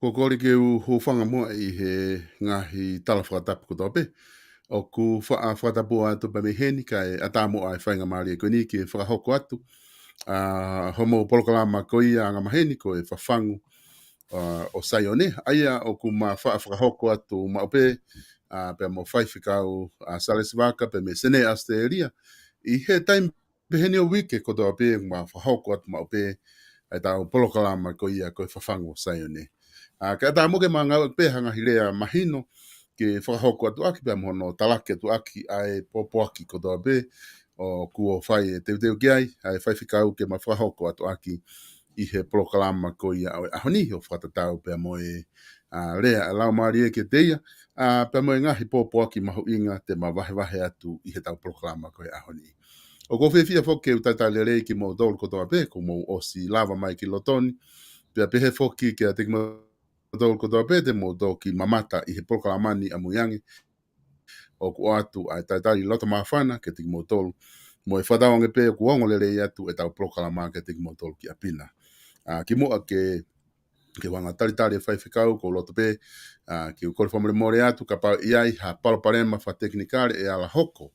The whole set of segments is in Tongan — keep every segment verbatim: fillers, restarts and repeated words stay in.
Pea kole ke u hūfanga muʻa ʻi he ngaahi tala fakatapu kotoa pē. ʻOku faʻa fakatapu atu pē mei heni kae ʻatā muʻa e faingamālie ko eni ke fakahoko atu ʻa hoʻomou polokalama ko ia angamaheni ko e Fafangu ʻa, ʻo Saione. ʻA ia ʻoku ma faʻa fakahoko atu maʻu pē ʻa, pea mo Faifekau ʻa Salesi Vaka pea mei Senē ʻAositelēlia. ʻI he taimi pehē ni ʻo e uike kotoa pē ma fakahoko atu maʻu pē ʻa ʻetau polokalama ko ia ko e Fafangu ʻo Saione. ʻA, kae ʻatā muʻa ke ma ngāueʻaki pē ha ngaahi lea mahino ke fakahoko atu ʻaki pea mo hono talaki atu ʻaki ʻa e pōpoaki kotoa pē ʻoku fai e teuteu ki ai ʻa e Faifekau ke ma fakahoko atu ʻaki ʻi he polokalama ko ia ʻo e ʻaho ni ʻo fakatatau pea mo e ʻa, lea ʻa e Laumālie kiate ia, ʻa, pea mo e ngaahi pōpoaki mahuʻinga te ma vahevahe atu ʻi heʻetau polokalama ko e ʻaho ni. ʻOku ou fiefia foki ke u talitali lelei kimoutolu kotoa pē, kuo mou ʻosi lava mai ki loto ni, pea pehē foki kiate kimoutolu kotoa pē te mou toki mamata ʻi he polokalama ni ʻamui ange. ʻOku ʻoatu ʻa e talitali loto māfana kiate kimoutolu. Mo e fakatauange pē ʻoku ongo lelei atu ʻetau polokalama kiate kimoutolu ki ʻapi na. ʻA, kimuʻa ke, ke u hanga talitali e Faifekau, ʻoku ou loto pē ʻa, ke u kole fakamolemole atu kapau ʻe ʻi ai ha palopalema fakatekinikale ʻe ala hoko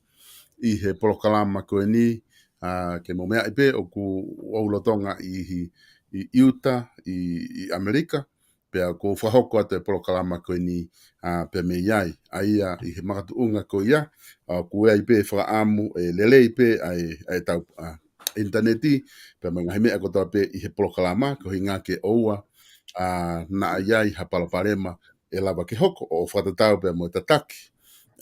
ʻi he polokalama ko eni, ʻa, ke mou meaʻi pē ʻoku ou lolotonga ʻi, ʻi, ʻi ʻIuta, ʻi, ʻi ʻAmelika, pea ʻoku ou fakahoko atu e polokalama ko eni, ʻa, pea mei ai. ʻA ia ʻi he makatuʻunga ko ia, ʻa, ʻoku ʻi ai pē fakaʻamu ʻe lelei pē ʻa e, ʻa ʻetau, ʻa, ʻinitaneti, pea mo e ngaahi meʻa kotoa pē ʻi he polokalama, ko e ʻuhinga ke ʻoua, ʻa, naʻa ʻi ai ha palopalema ʻe lava ke hoko ʻo fakatatau pea mo e tataki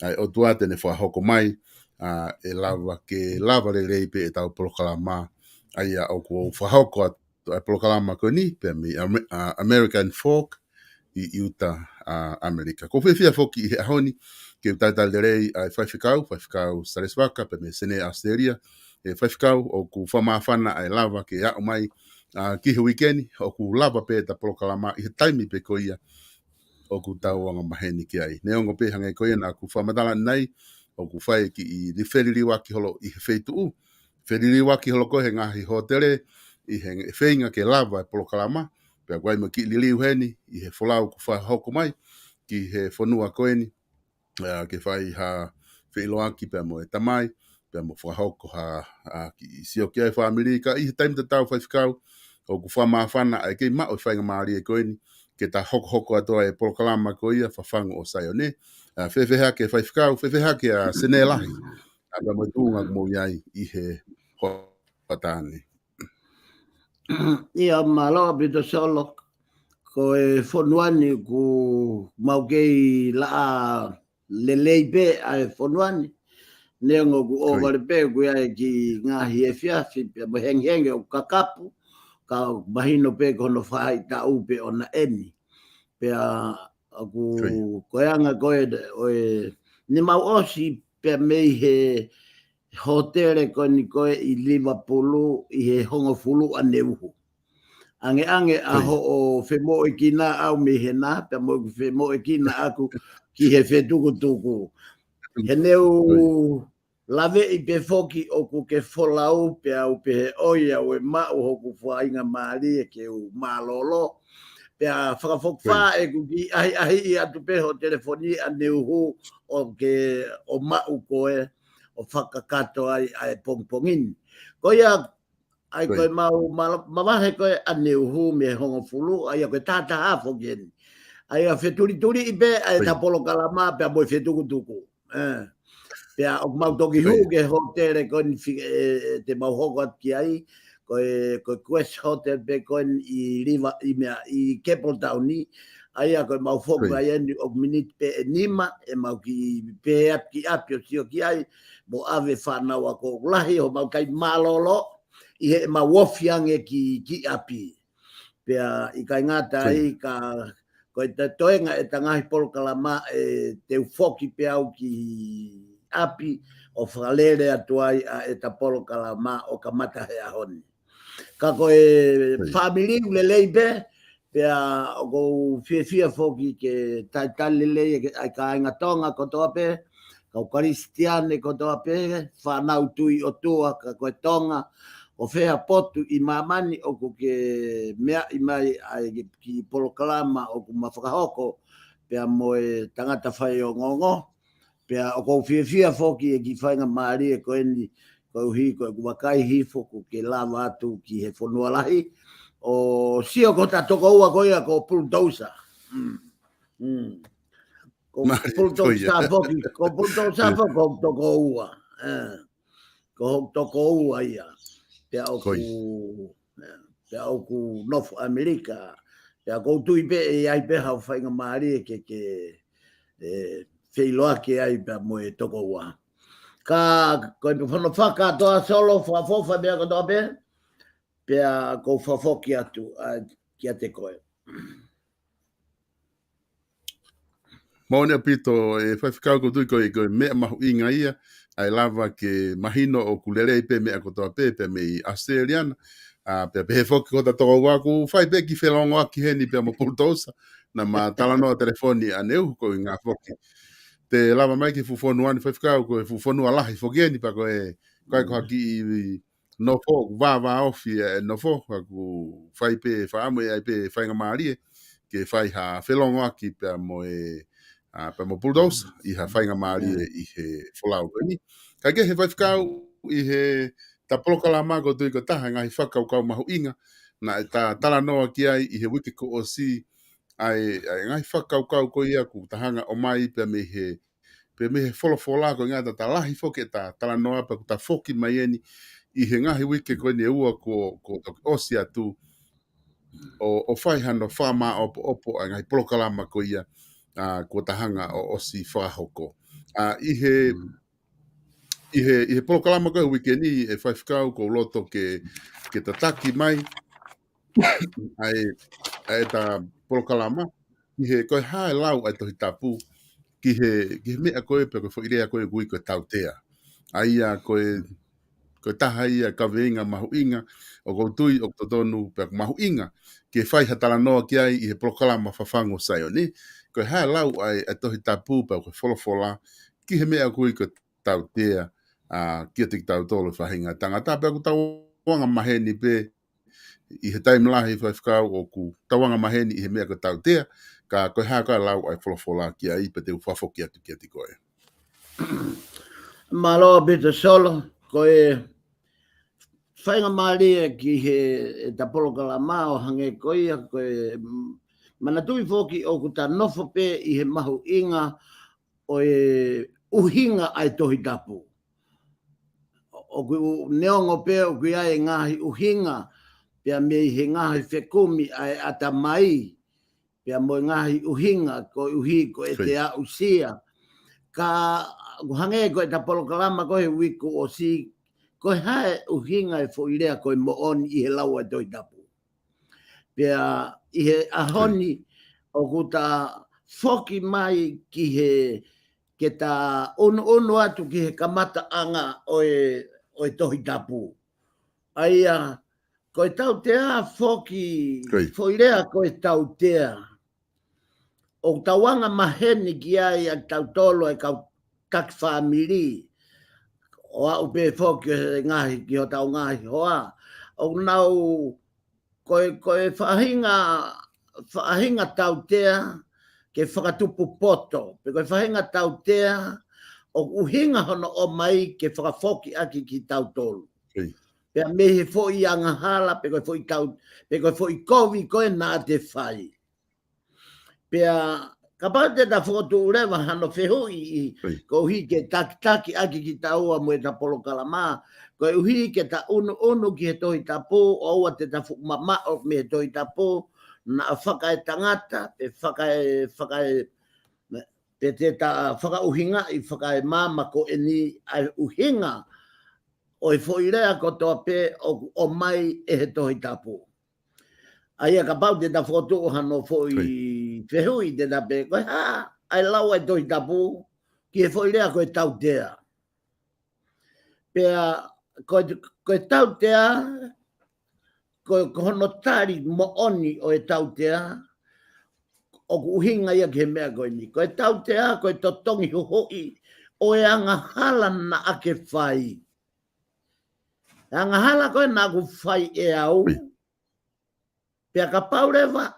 ʻa e ʻOtua te ne fakahoko mai, ʻa, ʻe lava ke lava lelei pē ʻetau polokalama, ʻa ia ʻoku ou fakahoko atu ʻa e polokalama ko eni, pea mei Ame-, ʻa, American Fork ʻi, ʻi ʻIuta, ʻa, ʻAmelika. ʻOku ou fiefia foki ʻi he ʻaho ni ke u talitali lelei ʻa e Faifekau, Faifekau Salesi Vaka, pea mei Senē ʻAositelēlia, e Faifekau ʻoku fakamāfana ʻa e lava ke aʻu mai, ʻa, ki he uike ni, ʻoku lava pē ʻeta polokalama ʻi he taimi pē ko ia ʻoku tau angamaheni ki ai. Neongo pē hangē ko ia naʻa ku fakamatala ʻanenai, ʻoku fai e kiʻi feliliuaki holo ʻi he feituʻu. Feliliuaki holo ko e he ngaahi hōtele, ʻi he feinga ke lava e polokalama, pea ʻoku ʻi ai mo e kiʻi liliu heni, ʻi he folau ʻoku fakahoko mai, ki he fonua ko eni, ʻa, ke fai ha feʻiloaki pea mo e tamai, pea mo fakahoko ha, ʻa, kiʻi sio ki ai e fāmili ka ʻi he taimi tatau Faifekau, ʻoku fakamāfana ʻa e kei maʻu e faingamālie ko eni, ke ta hokohoko atu ʻa e polokalama ko ia Fafangu ʻo Saione, ʻa, fēfē hake Faifekau, fēfē hake ʻa Senē Lahi, ʻa, pea mo e tuʻunga ʻoku mou ʻi ai ʻi he hoʻatā ni. ʻIa mālō ʻaupito Solo, ko e fonua ni ʻoku mau kei laʻā lelei pē ʻa e fonua ni. Neongo ʻoku ʻōvale pē ʻoku ʻi ai e kiʻi ngaahi efiafi pea mo e hengehenge ʻoku kakapu, ka mahino pē ko hono faʻahitaʻu pē ʻona eni. Pea ʻoku ko e anga ko ē ʻo e, ne mau ʻosi pea mei he hōtele ko eni ko ē ʻi Livapulu ʻi he hongofulu ʻaneuhu. Angeange ʻa hoʻo femoʻuekina au mei hena, pea mo ʻeku femoʻuekina ʻaku ki he fetukutuku. He ne u laveʻi pē foki ʻoku ke folau pea u pehē ʻoiauē maʻu hoku faingamālie ke u mālōlō. Pea fakafokifā ʻeku kiʻi ʻahiʻahiʻi atu pē hoʻo telefoni ʻaneuhu ʻo ke ʻo maʻu koe ʻo fakakakato ai ʻa e pongipongi ni. Ko ia ʻa ia ko e mau ma-, mavahe ko ē ʻaneuhu mei he hongofulu, ʻa ia ko e tahataha foki eni. ʻA ia fetulituliʻi pē ʻa ʻeta polokalama pea mo e fetukutuku. ʻE. Pea ʻoku mau toki hū ki he hōtele ko eni fi-, ʻe, ʻe te mau hoko atu ki ai, ko e, ko e Quest Hotel pē ko eni ʻi Liva, ʻi meʻa, ʻi Capleton ni. ʻA ia ko e mau foki ai eni ʻoku miniti pē ʻe nima, ʻe mau kiʻi pehē atu ki ʻapi ʻo sio ki ai, mo ʻave fānau ako lahi ʻo mau kai mālōlō, ʻi heʻemau ofi ange ki, ki ʻapi. Pea ʻikai ngata ai ka ko e ta-, toenga ʻeta ngaahi polokalama ʻe te u foki pē au ki ʻapi ʻo fakalele atu ai ʻa ʻeta polokalama ʻo kamata he ʻaho ni. Ka ko e fāmili ʻoku lelei pē, pea ʻoku ou fiefia foki ke talitali lelei ʻa e kāinga Tonga kotoa pē, kau Kalisitiane kotoa pē, fānau Tui ʻOtua, ka ko e Tonga, ko fē ha potu ʻi māmani ʻoku ke meaʻi mai ai ki, ki polokalama ʻoku ma fakahoko, pea mo e tangata faiongoongo, pea ʻoku ou fiefia foki ʻi he kiʻi faingamālie ko eni, koeʻuhi ko ʻeku vakai hifo ʻoku ke lava atu ki he fonua lahi, ʻo sio ko hota tokoua ko ia ko Pulutousa. Mm. Mm. Ko Mālie Pulutousa foki, ko Pulutousa foki, ko tokoua. Eh. Ko hoku tokoua ia. Pea ʻoku, eh, pea ʻoku nofo ʻAmelika. Pea ʻoku ou tui pē ʻe ʻi ai pē haʻo faingamālie ke, ke, eh, feʻiloaki ai pea mo e tokoua. Ka, ko e hono fakakātoa Solo, fakafoʻou e meʻa kotoa pē, pea ʻoku ou fakafoki atu, ā, kiate koe. Moʻoni ʻaupito, ʻe Faifekau, ʻoku ou tui ko e, ko e meʻa mahuʻinga ia, ʻa e lava ke mahino ʻoku lelei pē meʻa kotoa pē, pea mei ʻAositelēlia na, ā, pea pehē foki ko hota tokoua ʻoku fai pē e kiʻi felongoaki heni pea mo Pulutousa, naʻa ma talanoa telefoni ʻaneuhu ko e ʻuhinga foki. Te lava mai ki he fuʻu fonua ni Faifekau, ko e fuʻu fonua lahi foki eni pea ko e, ko e ko ha kiʻi nofo, ʻoku vāvāofi e nofo, ʻoku fai pē, fakaʻamu ʻe ʻi ai pē faingamālie ke fai ha felongoaki pea mo e, ā, pea mo Pulutousa, ʻi ha faingamālie ʻi he folau ko eni. Kae kehe Faifekau, ʻi heʻeta polokalama ʻoku ou tui ko e taha e ngaahi fakakaukau mahuʻinga naʻa ta talanoa ki ai ʻi he uike kuo ʻosi, ʻa e, ʻa e ngaahi fakakaukau ko ia ʻoku ta hanga ʻo ʻomai pea mei he pea mei he folofola ko e ʻuhinga ʻa ʻeta lahi foki ʻeta talanoa pea ʻoku ta foki mai eni ʻi he ngaahi uike ko eni ʻe ua kuo, kuo toki ʻosi atu ʻo, ʻo fai hano fakamāʻopoʻopo ʻa e ngaahi polokalama ko ia, ā, kuo ta hanga ʻo ʻosi fakahoko. Ā, ʻi he, ʻi he, ʻi he polokalama ko e uike ni ʻe Faifekau ʻoku ou loto ke, ke tataki mai ʻa e, ʻa ʻeta polokalama, ki he ko e hā e lau ʻa e Tohi Tapu, ki he, ki he meʻa ko e pea ko e foʻi lea ko e ʻoku ui ko e tautea. ʻA ia ko e, ko e taha ia e kaveinga mahuʻinga, ʻoku ou tui ʻoku totonu pea ʻoku mahuʻinga, ke fai ha talanoa ki ai ʻi he polokalama Fafangu ʻo Saione, ko e hā e lau ʻa e, ʻa e Tohi Tapu pea ko e folofola, ki he meʻa ʻoku ui ko e tautea, ā, kiate kitautolu faʻahinga tangata pea ʻoku tauanga maheni pē ʻi he taimi lahi Faifekau ʻoku tauanga maheni ʻi he meʻa ko e tautea, ka ko e hā ka lau ʻa e folofola ki ai pea te u fakafoki atu kiate koe. Mālō ʻaupito Solo, ko e faingamālie ki heʻeta polokalama ʻo hangē ko ia, ko e, mm, manatuʻi foki ʻoku ta nofo pē ʻi he mahuʻinga ʻo e ʻuhinga ʻa e Tohi Tapu. ʻOku neongo pē ʻoku ʻi ai e ngaahi ʻuhinga, pea mei he ngaahi fekumi ʻa e ʻatamai, pea mo e ngaahi ʻuhinga, koeʻuhi ko ʻete aʻusia. Ka ʻoku hangē ko ʻeta polokalama ko e uike kuo ʻosi, ko e hā e ʻuhinga e foʻi lea ko e moʻoni ʻi he lau ʻa e Tohi Tapu. Pea ʻi he ʻaho ni, ʻoku ta foki mai ki he, ke ta ʻunuʻunu atu ki he kamataʻanga ʻo e, ʻo e Tohi Tapu. ʻA ia, ko e tautea foki, foʻi lea ko e tautea. ʻOku tauanga maheni ki ai ʻa kitautolu e kau taki fāmili. ʻO aʻu pē foki he ngaahi ki hotau ngaahi hoa. ʻOku nau ko e, ko e faʻahinga, faʻahinga tautea ke fakatupu poto. Pe ko e faʻahinga tautea ʻoku ʻuhinga hono ʻomai ke fakafoki ʻaki kitautolu. Pea mei he foʻi angahala, pe ko e foʻi tau, pe ko e foʻi kovi ko ē naʻa te fai. Pea kapau te ta fokotuʻu leva hano fehuʻi ʻi, koeʻuhi ke takitaki ʻaki kitaua mo ʻeta polokalama, koeʻuhi ke ta ʻunuʻunu ki he Tohi Tapu, ʻoua te ta fuʻu mamaʻo mei he Tohi Tapu, naʻa fakaetangata, pe fakae, fakae, pe te ta fakaʻuhingaʻi, fakaemaama ko eni ʻa e ʻuhinga ʻo e foʻi lea kotoa pē ʻoku ʻomai ʻe he Tohi Tapu. ʻA ia kapau te ta fokotuʻu hano foʻi fehuʻi te ta pehē, ko e hā ʻa e lau ʻa e Tohi Tapu ki he foʻi lea ko e tautea. Pea ko e, ko e tautea, ko, ko hono tali moʻoni ʻo e tautea, ʻoku ʻuhinga ia ki he meʻa ko eni. Ko e tautea, ko e totongi huhuʻi ʻo e angahala naʻa ke fai. Angahala ko ē naʻa ku fai ʻe au. Pea kapau leva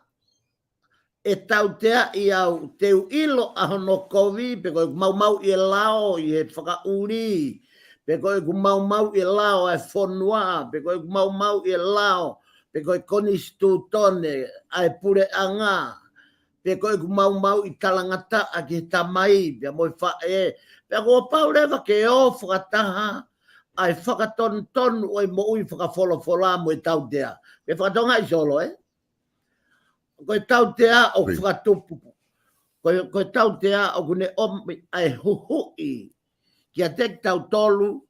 ʻe tauteaʻi au, te u ʻilo ʻa hono kovi, pe ko ʻeku maumauʻi e lao ʻi he fakaʻuli, pe ko ʻeku maumauʻi e lao ʻa e fonua, pe ko ʻeku maumauʻi e lao, pe ko e konisitūtone ʻa e puleʻanga, pe ko ʻeku maumauʻi talangataʻa ki he tamai, pea mo e faʻē, pea kuo pau leva ke ō fakataha ʻa e fakatonutonu ʻo e moʻui fakafolofola mo e tautea. Ke fakatokangaʻi Solo, ē? Ko e tautea ʻoku fakatupu. Ko e, ko e tautea ʻoku ne ʻomi ʻa e huhuʻi kiate kitautolu,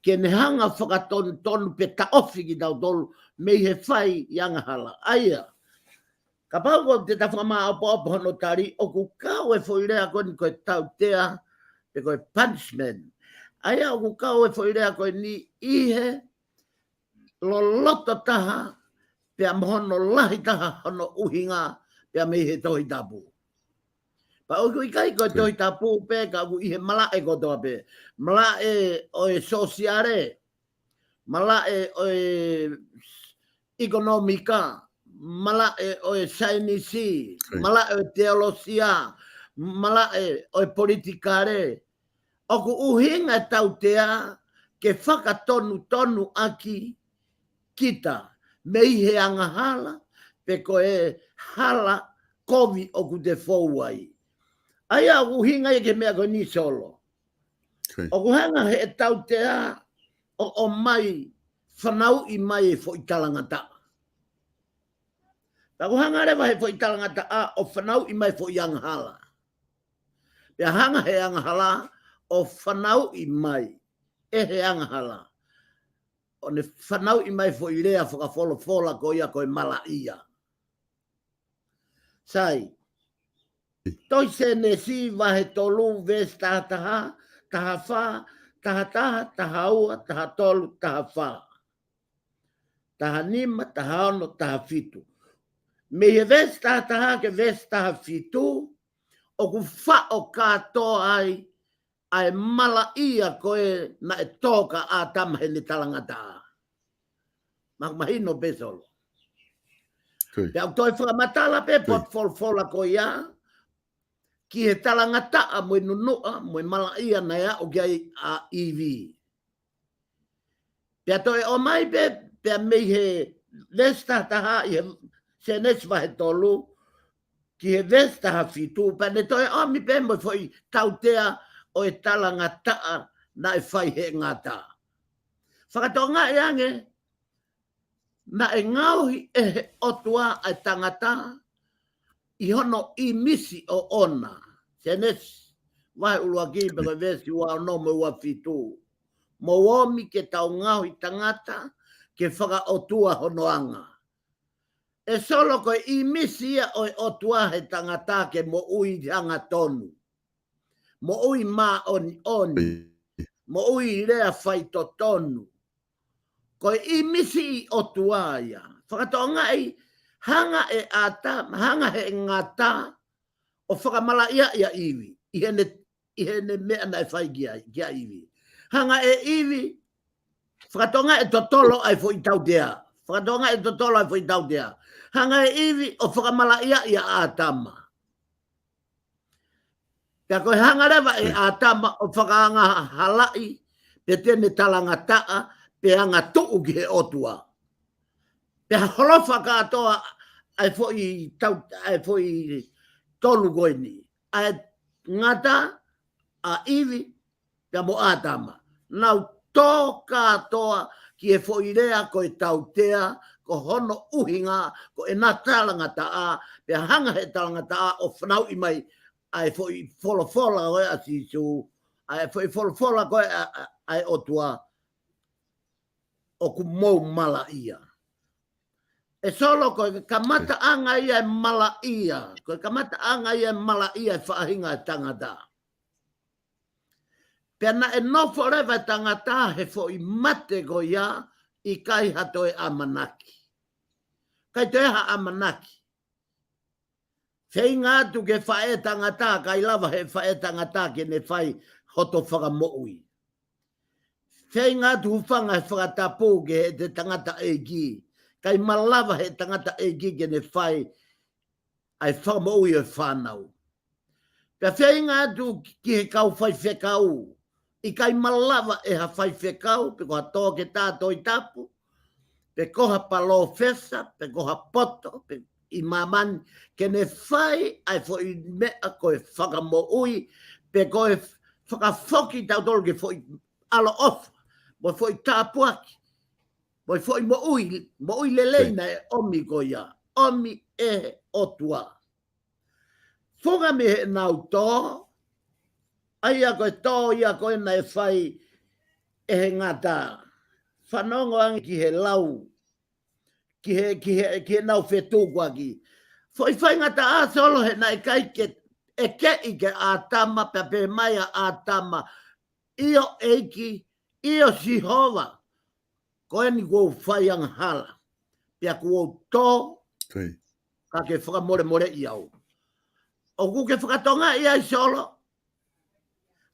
ke ne hanga fakatonutonu pe taʻofi kitautolu mei he fai ʻi angahala. ʻA ia, kapau ko te ta fakamāʻopoʻopo hono tali, ʻoku kau e foʻi lea ko eni ko e tautea, pe ko e punishment. ʻA ia ʻoku kau e foʻi lea ko eni ʻi he loloto taha, pea mo hono lahi taha hono ʻuhinga, pea mei he Tohi Tapu. Pea ʻoku ʻikai ko e Tohi Tapu pē, ka ʻoku ʻi he malaʻe kotoa pē. Malaʻe ʻo e sōsiale, malaʻe ʻo e ʻekonōmika, malaʻe ʻo e saienisi, malaʻe ʻo e teolosia, malaʻe ʻo e politikale. ʻOku ʻuhinga e tautea ke fakatonutonu ʻaki kita mei he angahala, pe ko e hala kovi ʻoku te fou ai. ʻA ia ʻoku ʻuhinga ia ki he meʻa ko eni Solo. ʻOku hanga he tautea ʻo ʻomai, fanauʻi mai e foʻi talangataʻa. Pea ʻoku hanga leva he foʻi talangataʻa ʻo fanauʻi mai foʻi angahala. Pea hanga he angahala ʻo fanauʻi mai ʻe he angahala, ʻo ne fanauʻi mai foʻi lea fakafolofola ko ia ko e malaʻia. Sai. Tohi Sēnesi vahe tolu, veesi taha taha, taha fā, taha taha, taha ua, taha tolu, taha fā, taha nima, taha ono, taha fitu. Mei he veesi taha taha ki he veesi taha fitu, ʻoku faʻo kātoa ai ʻa e malaʻia ko ē naʻe tō kia ʻĀtama heʻene talangataʻa. Mahino pē Solo. Pea ʻoku toe fakamatala pē potu folofola ko ia ki he talangataʻa mo e nunuʻa mo e malaʻia naʻe aʻu ki ai ʻa ʻIvi. Pea toe ʻomai pē, pea mei he veesi taha taha ʻi he Sēnesi vahe tolu, ki he veesi taha fitu, pea ne toe ʻomi pē mo e foʻi tautea ʻo e talangataʻa naʻe fai he ngata. Fakatokangaʻi ange, naʻe ngaohi ʻe he ʻOtua ʻa e tangata ʻi hono ʻīmisi ʻoʻona. Sēnesi vahe ʻuluaki pea ko e veesi ua ono mo e ua fitu. Mou omi ke tau ngaohi tangata ke fakaʻotua hono anga. ʻE Solo, ko e ʻīmisi ia ʻo e ʻOtua he tangata ke moʻui angatonu, moʻui māʻoniʻoni, moʻui lea faitotonu. Ko e ʻīmisi ʻi ʻOtua ia. Fakatokangaʻi, hanga ʻe ʻĀtama, hanga he ngata ʻo fakamalaʻiaʻi ʻa ʻIvi ʻi heʻene, ʻi heʻene meʻa naʻe fai ki ai, kia ʻIvi. Hanga ʻe ʻIvi, fakatokangaʻi e totolo ʻa e foʻi tautea. Fakatokangaʻi e totolo ʻa e foʻi tautea. Hanga ʻe ʻIvi ʻo fakamalaʻiaʻi ʻa ʻĀtama. Pea ko e hanga leva ʻe ʻĀtama ʻo fakaangahalaʻi pe te ne talangataʻa pe angatuʻu ki he ʻOtua. Pea holofa kātoa ʻa e foʻi tau, ʻa e foʻi tolu ko eni. ʻA e ngata, ʻa ʻIvi, pea mo ʻĀtama. Nau tō kātoa ki he foʻi lea ko e tautea, ko hono ʻuhinga, ko ʻena talangataʻa, pea hanga he talangataʻa ʻo fanauʻi mai ʻa e foʻi folofola ko ē ʻa Sīsū, ʻa e foʻi folofola ko ē ʻa, ʻa, ʻa e ʻOtua, ʻoku mou malaʻia. ʻE Solo, ko e kamataʻanga ia e malaʻia, ko e kamataʻanga ia e malaʻia e faʻahinga e tangata. Pea naʻe nofo leva e tangata he foʻi mate ko ia, ʻikai ha toe ʻamanaki. ʻIkai toe ha ʻamanaki. Feinga atu ke faʻē tangata, ʻikai lava he faʻē tangata ke ne fai hoto fakamoʻui. Feinga atu Hufanga he fakatapu ki he tangataʻeiki. ʻIkai malava he tangataʻeiki ke ne fai ʻa e fakamoʻui ʻo e fānau. Pea feinga atu ki he kau faifekau. ʻIkai malava ʻe ha faifekau, pe ko ha toketā Tohi Tapu, pe ko ha palōfesa, pe ko ha poto, pe ʻi māmani, ke ne fai ʻa e foʻi meʻa ko e fakamoʻui, pe ko e fakafoki tautolu ki he foʻi ʻaloʻofa, mo e foʻi tāpuaki, mo e foʻi moʻui, moʻui lelei naʻe ʻomi ko ia, ʻomi ʻe he ʻOtua. Funga mei heʻenau tō, ʻa ia ko e tō ia ko ē naʻe fai ʻe he ngata. Fanongo ange ki he lau, ki he, ki he, ki heʻenau fetukuaki. Foʻi faingataʻa Solo he naʻe ʻikai ke ʻekeʻi kia ʻĀtama, pea pehē mai ʻa ʻĀtama, ʻIo ʻEiki, ʻio Sihova, ko eni kuo u fai angahala, pea kuo u tō, ka ke fakamolemoleʻi au. ʻOku ke fakatokangaʻi ai Solo,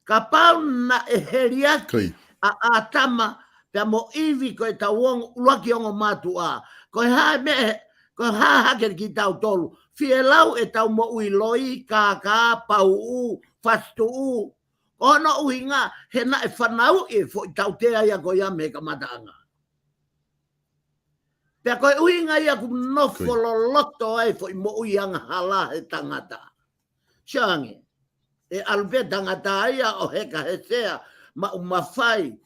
kapau naʻe heliaki ʻa ʻĀtama pea mo ʻIvi ko ʻetau ongo, ʻuluaki ongo mātuʻa. Ko e hā e meʻa, ko e hā hake kitautolu. Fielau ʻetau moʻui loi, kākā, pauʻu, fasituʻu. Ko hono ʻuhinga, he naʻe fanauʻi e foʻi tautea ia ko ia mei he kamataʻanga. Pea ko e ʻuhinga ia ʻoku nofo loloto ai foʻi moʻui angahala he tangata. Sio ange, ʻe ʻalu pē tangata ia ʻo heka he sea, maʻu mafai,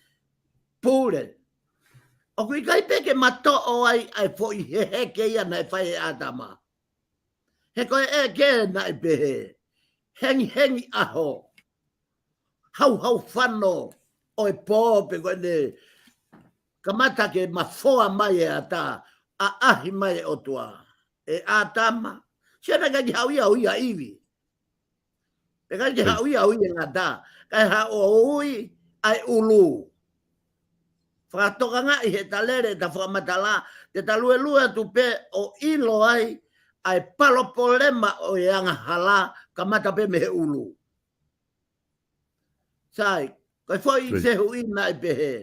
pule. ʻOku ʻikai pē ke matoʻo ai ʻa e foʻi heheke ia naʻe fai ʻe ʻĀtama. He ko e ʻeke naʻe pehē, hengihengi ʻaho, hauhau fano ʻo e pō pe ko ʻene kamata ke mafoa mai e ata, ʻaʻahi mai e ʻOtua. ʻE ʻĀtama, sio naʻe ʻikai ke haʻu ia ʻo ui ʻa ʻIvi. Pea ʻikai ke haʻu ia ʻo ui e ngata, kae haʻu ʻo ui ʻa e ʻulu. Fakatokangaʻi he ta lele, ta fakamatala, te ta luelue atu pē ʻo ʻilo ai ʻa e palopalema ʻo e angahala, kamata pē mei he ʻulu. Sai, ko e foʻi fehuʻi naʻe pehē,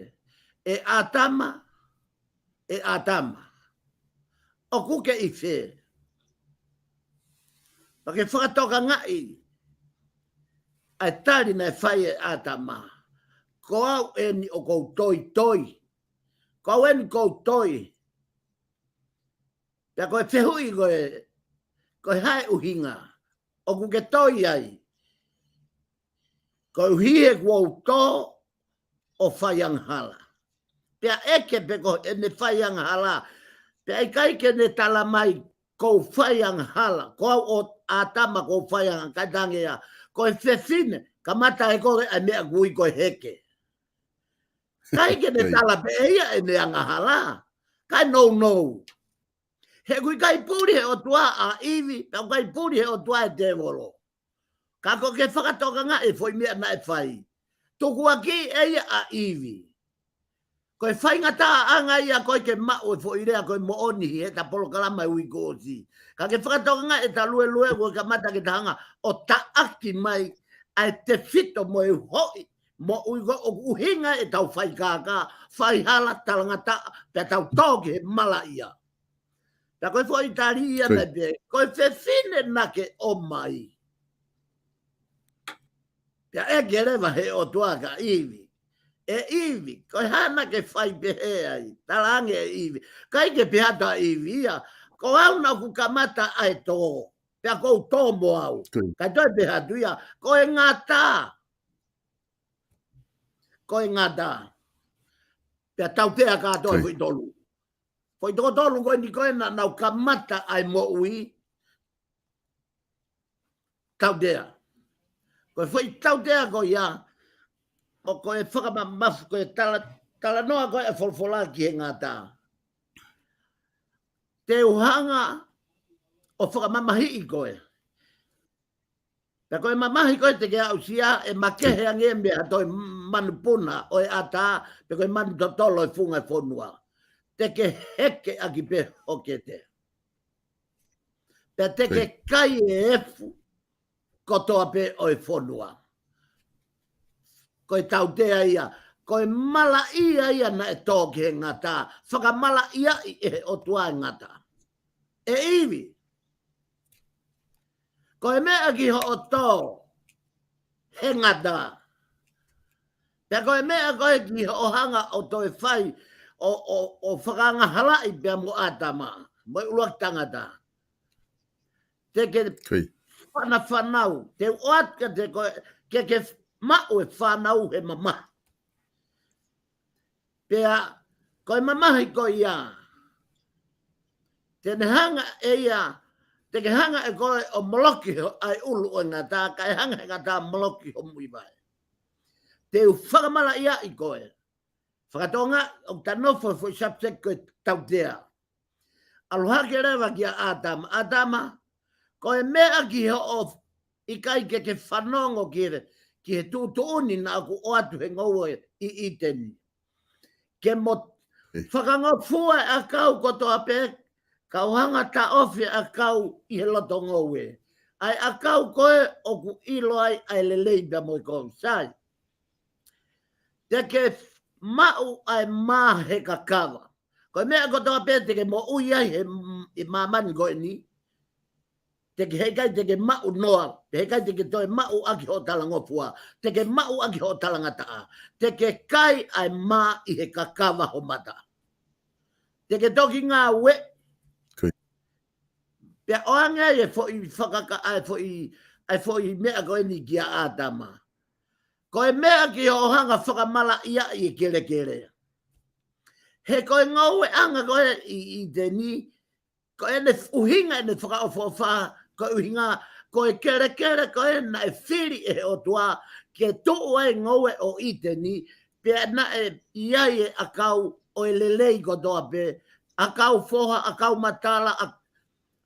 ʻE ʻĀtama, ʻE ʻĀtama, ʻoku ke ʻi fē? Pea ke fakatokangaʻi ʻa e tali naʻe fai ʻe ʻĀtama, Ko au eni ʻoku ou toitoi. Ko au eni ʻoku ou toi. Pea ko e fehuʻi ko e, ko e hā e ʻuhinga ʻoku ke toi ai? Koeʻuhi he kuo u tō ʻo fai angahala. Pea ʻeke pe ko ʻene fai angahala. Pea ʻikai ke ne tala mai kuo u fai angahala. Ko au ʻo ʻĀtama kuo u fai angahala, ʻikai tange ia. Ko e fefine, kamata ʻe koe ʻa e meʻa ʻoku ui ko e heke. ʻIkai ke ne tala pē ʻe ia ʻene angahala. ʻIkai nounou. He ʻoku ʻikai puli he ʻOtua ʻa ʻIvi, pea ʻoku ʻikai puli he ʻOtua e tēvolo. Ka ko e ke fakatokangaʻi e foʻi meʻa naʻe fai. Tukuakiʻi ʻe ia ʻa ʻIvi. Ko e faingataʻaʻanga ia ko e ke maʻu e foʻi lea ko e moʻoni he ta polokalama e uike ʻosi. Ka ke fakatokangaʻi e ta luelue ko e kamata ke ta hanga ʻo taʻaki mai ʻa e tefito mo e uhoʻi moʻui ko ē ʻoku ʻuhinga ʻetau fai kākā, fai hala, talangataʻa, pea tau tō ki he malaʻia. Pea ko e foʻi tali ia naʻe pehē, ko e fefine naʻa ke ʻomai. Pea ʻeke leva he ʻOtua kia ʻIvi, ʻE ʻIvi, ko e hā naʻa ke fai pehē ai? Talaange ʻe ʻIvi, ʻikai ke pehē atu ʻa ʻIvi ia, ko au naʻa ku kamata ʻa e tō, pea kuo u tō mo au. ʻIkai toe pehē atu ia, ko e ngata. Ko e ngata. Pea tautea kātoa foʻi tolu. Foʻi toko tolu ko eni ko ē naʻa nau kamata ʻa e moʻui. Tautea. Ko e foʻi tautea ko ia, ʻoku ko e fakamamafu ko e tala, talanoa ko ē ʻa e folofola ki he ngata. Te u hanga ʻo fakamamahiʻi koe. Pea ko e mamahi ko ē te ke aʻusia ʻe makehe ange mei ha toe manupuna ʻo e ʻatā, pe ko e manu totolo ʻo e funga e fonua. Te ke heke ʻaki pē hoʻo kete. Pea te ke kai e efu kotoa pē ʻo e fonua. Ko e tautea ia, ko e malaʻia ia naʻe tō ki he ngata, fakamalaʻiaʻi ʻe he ʻOtua e ngata. ʻE ʻIvi, ko e meʻa ki hoʻo tō he ngata, pea ko e meʻa ko ē ki hoʻo hanga ʻo toe fai ʻo, ʻo, ʻo fakaangahalaʻi pea mo ʻĀtama, mo e ʻuluaki tangata. Te ke fanafanau, te u ʻoatu kiate koe ke ke maʻu e fānau he mamahi. Pea ko e mamahi ko ia, te ne hanga ʻe ia, te ke hanga ʻe koe ʻo moloki ho, ʻa e ʻulu ʻo e ngata, kae hanga he ngata moloki ho muivae. Te u fakamalaʻiaʻi koe. Fakatonga, ʻoku ta nofo he foʻi subject ko e tautea. ʻAlu hake leva kia ʻĀtama. ʻĀtama, ko e meʻa ki hoʻo ʻikai ke ke fanongo ki he, ki he tuʻutuʻuni naʻa ku ʻoatu he ngoue ʻi ʻĪteni. Ke mo fakangofua e ʻakau kotoa pē, kau hanga taʻofi e ʻakau ʻi he loto ngoue. ʻA e ʻakau ko ē ʻoku ʻilo ai ʻa e lelei pea mo e kovi. Sai. Te ke maʻu ʻa e mā he kakava. Ko e meʻa kotoa pē te ke moʻui ai he m-, ʻi māmani ko eni. Te ke heʻikai te ke maʻu noa, te heʻikai te ke toe maʻu ʻaki hoʻo talangofua, te ke maʻu ʻaki hoʻo talangataʻa, te ke kai ʻa e mā ʻi he kakava ho mata. Te ke toki ngāue. Pea ʻoange ai e foʻi fakaka-, ʻa e foʻi, ʻa e foʻi meʻa ko eni kia ʻĀtama. Ko e meʻa ki hoʻo hanga fakamalaʻiaʻi e kelekele. He ko e ngoueʻanga ko ē ʻi, ʻi ʻĪteni, ko ʻene ʻuhinga ʻene fakaʻofoʻofa, ko e ʻuhinga, ko e kelekele ko ē naʻe fili ʻe he ʻOtua ke tuʻu ai ngoue ʻo ʻĪteni, pea naʻe ʻi ai e ʻakau ʻo e lelei kotoa pē, ʻakau foha, ʻakau matala, ʻa-,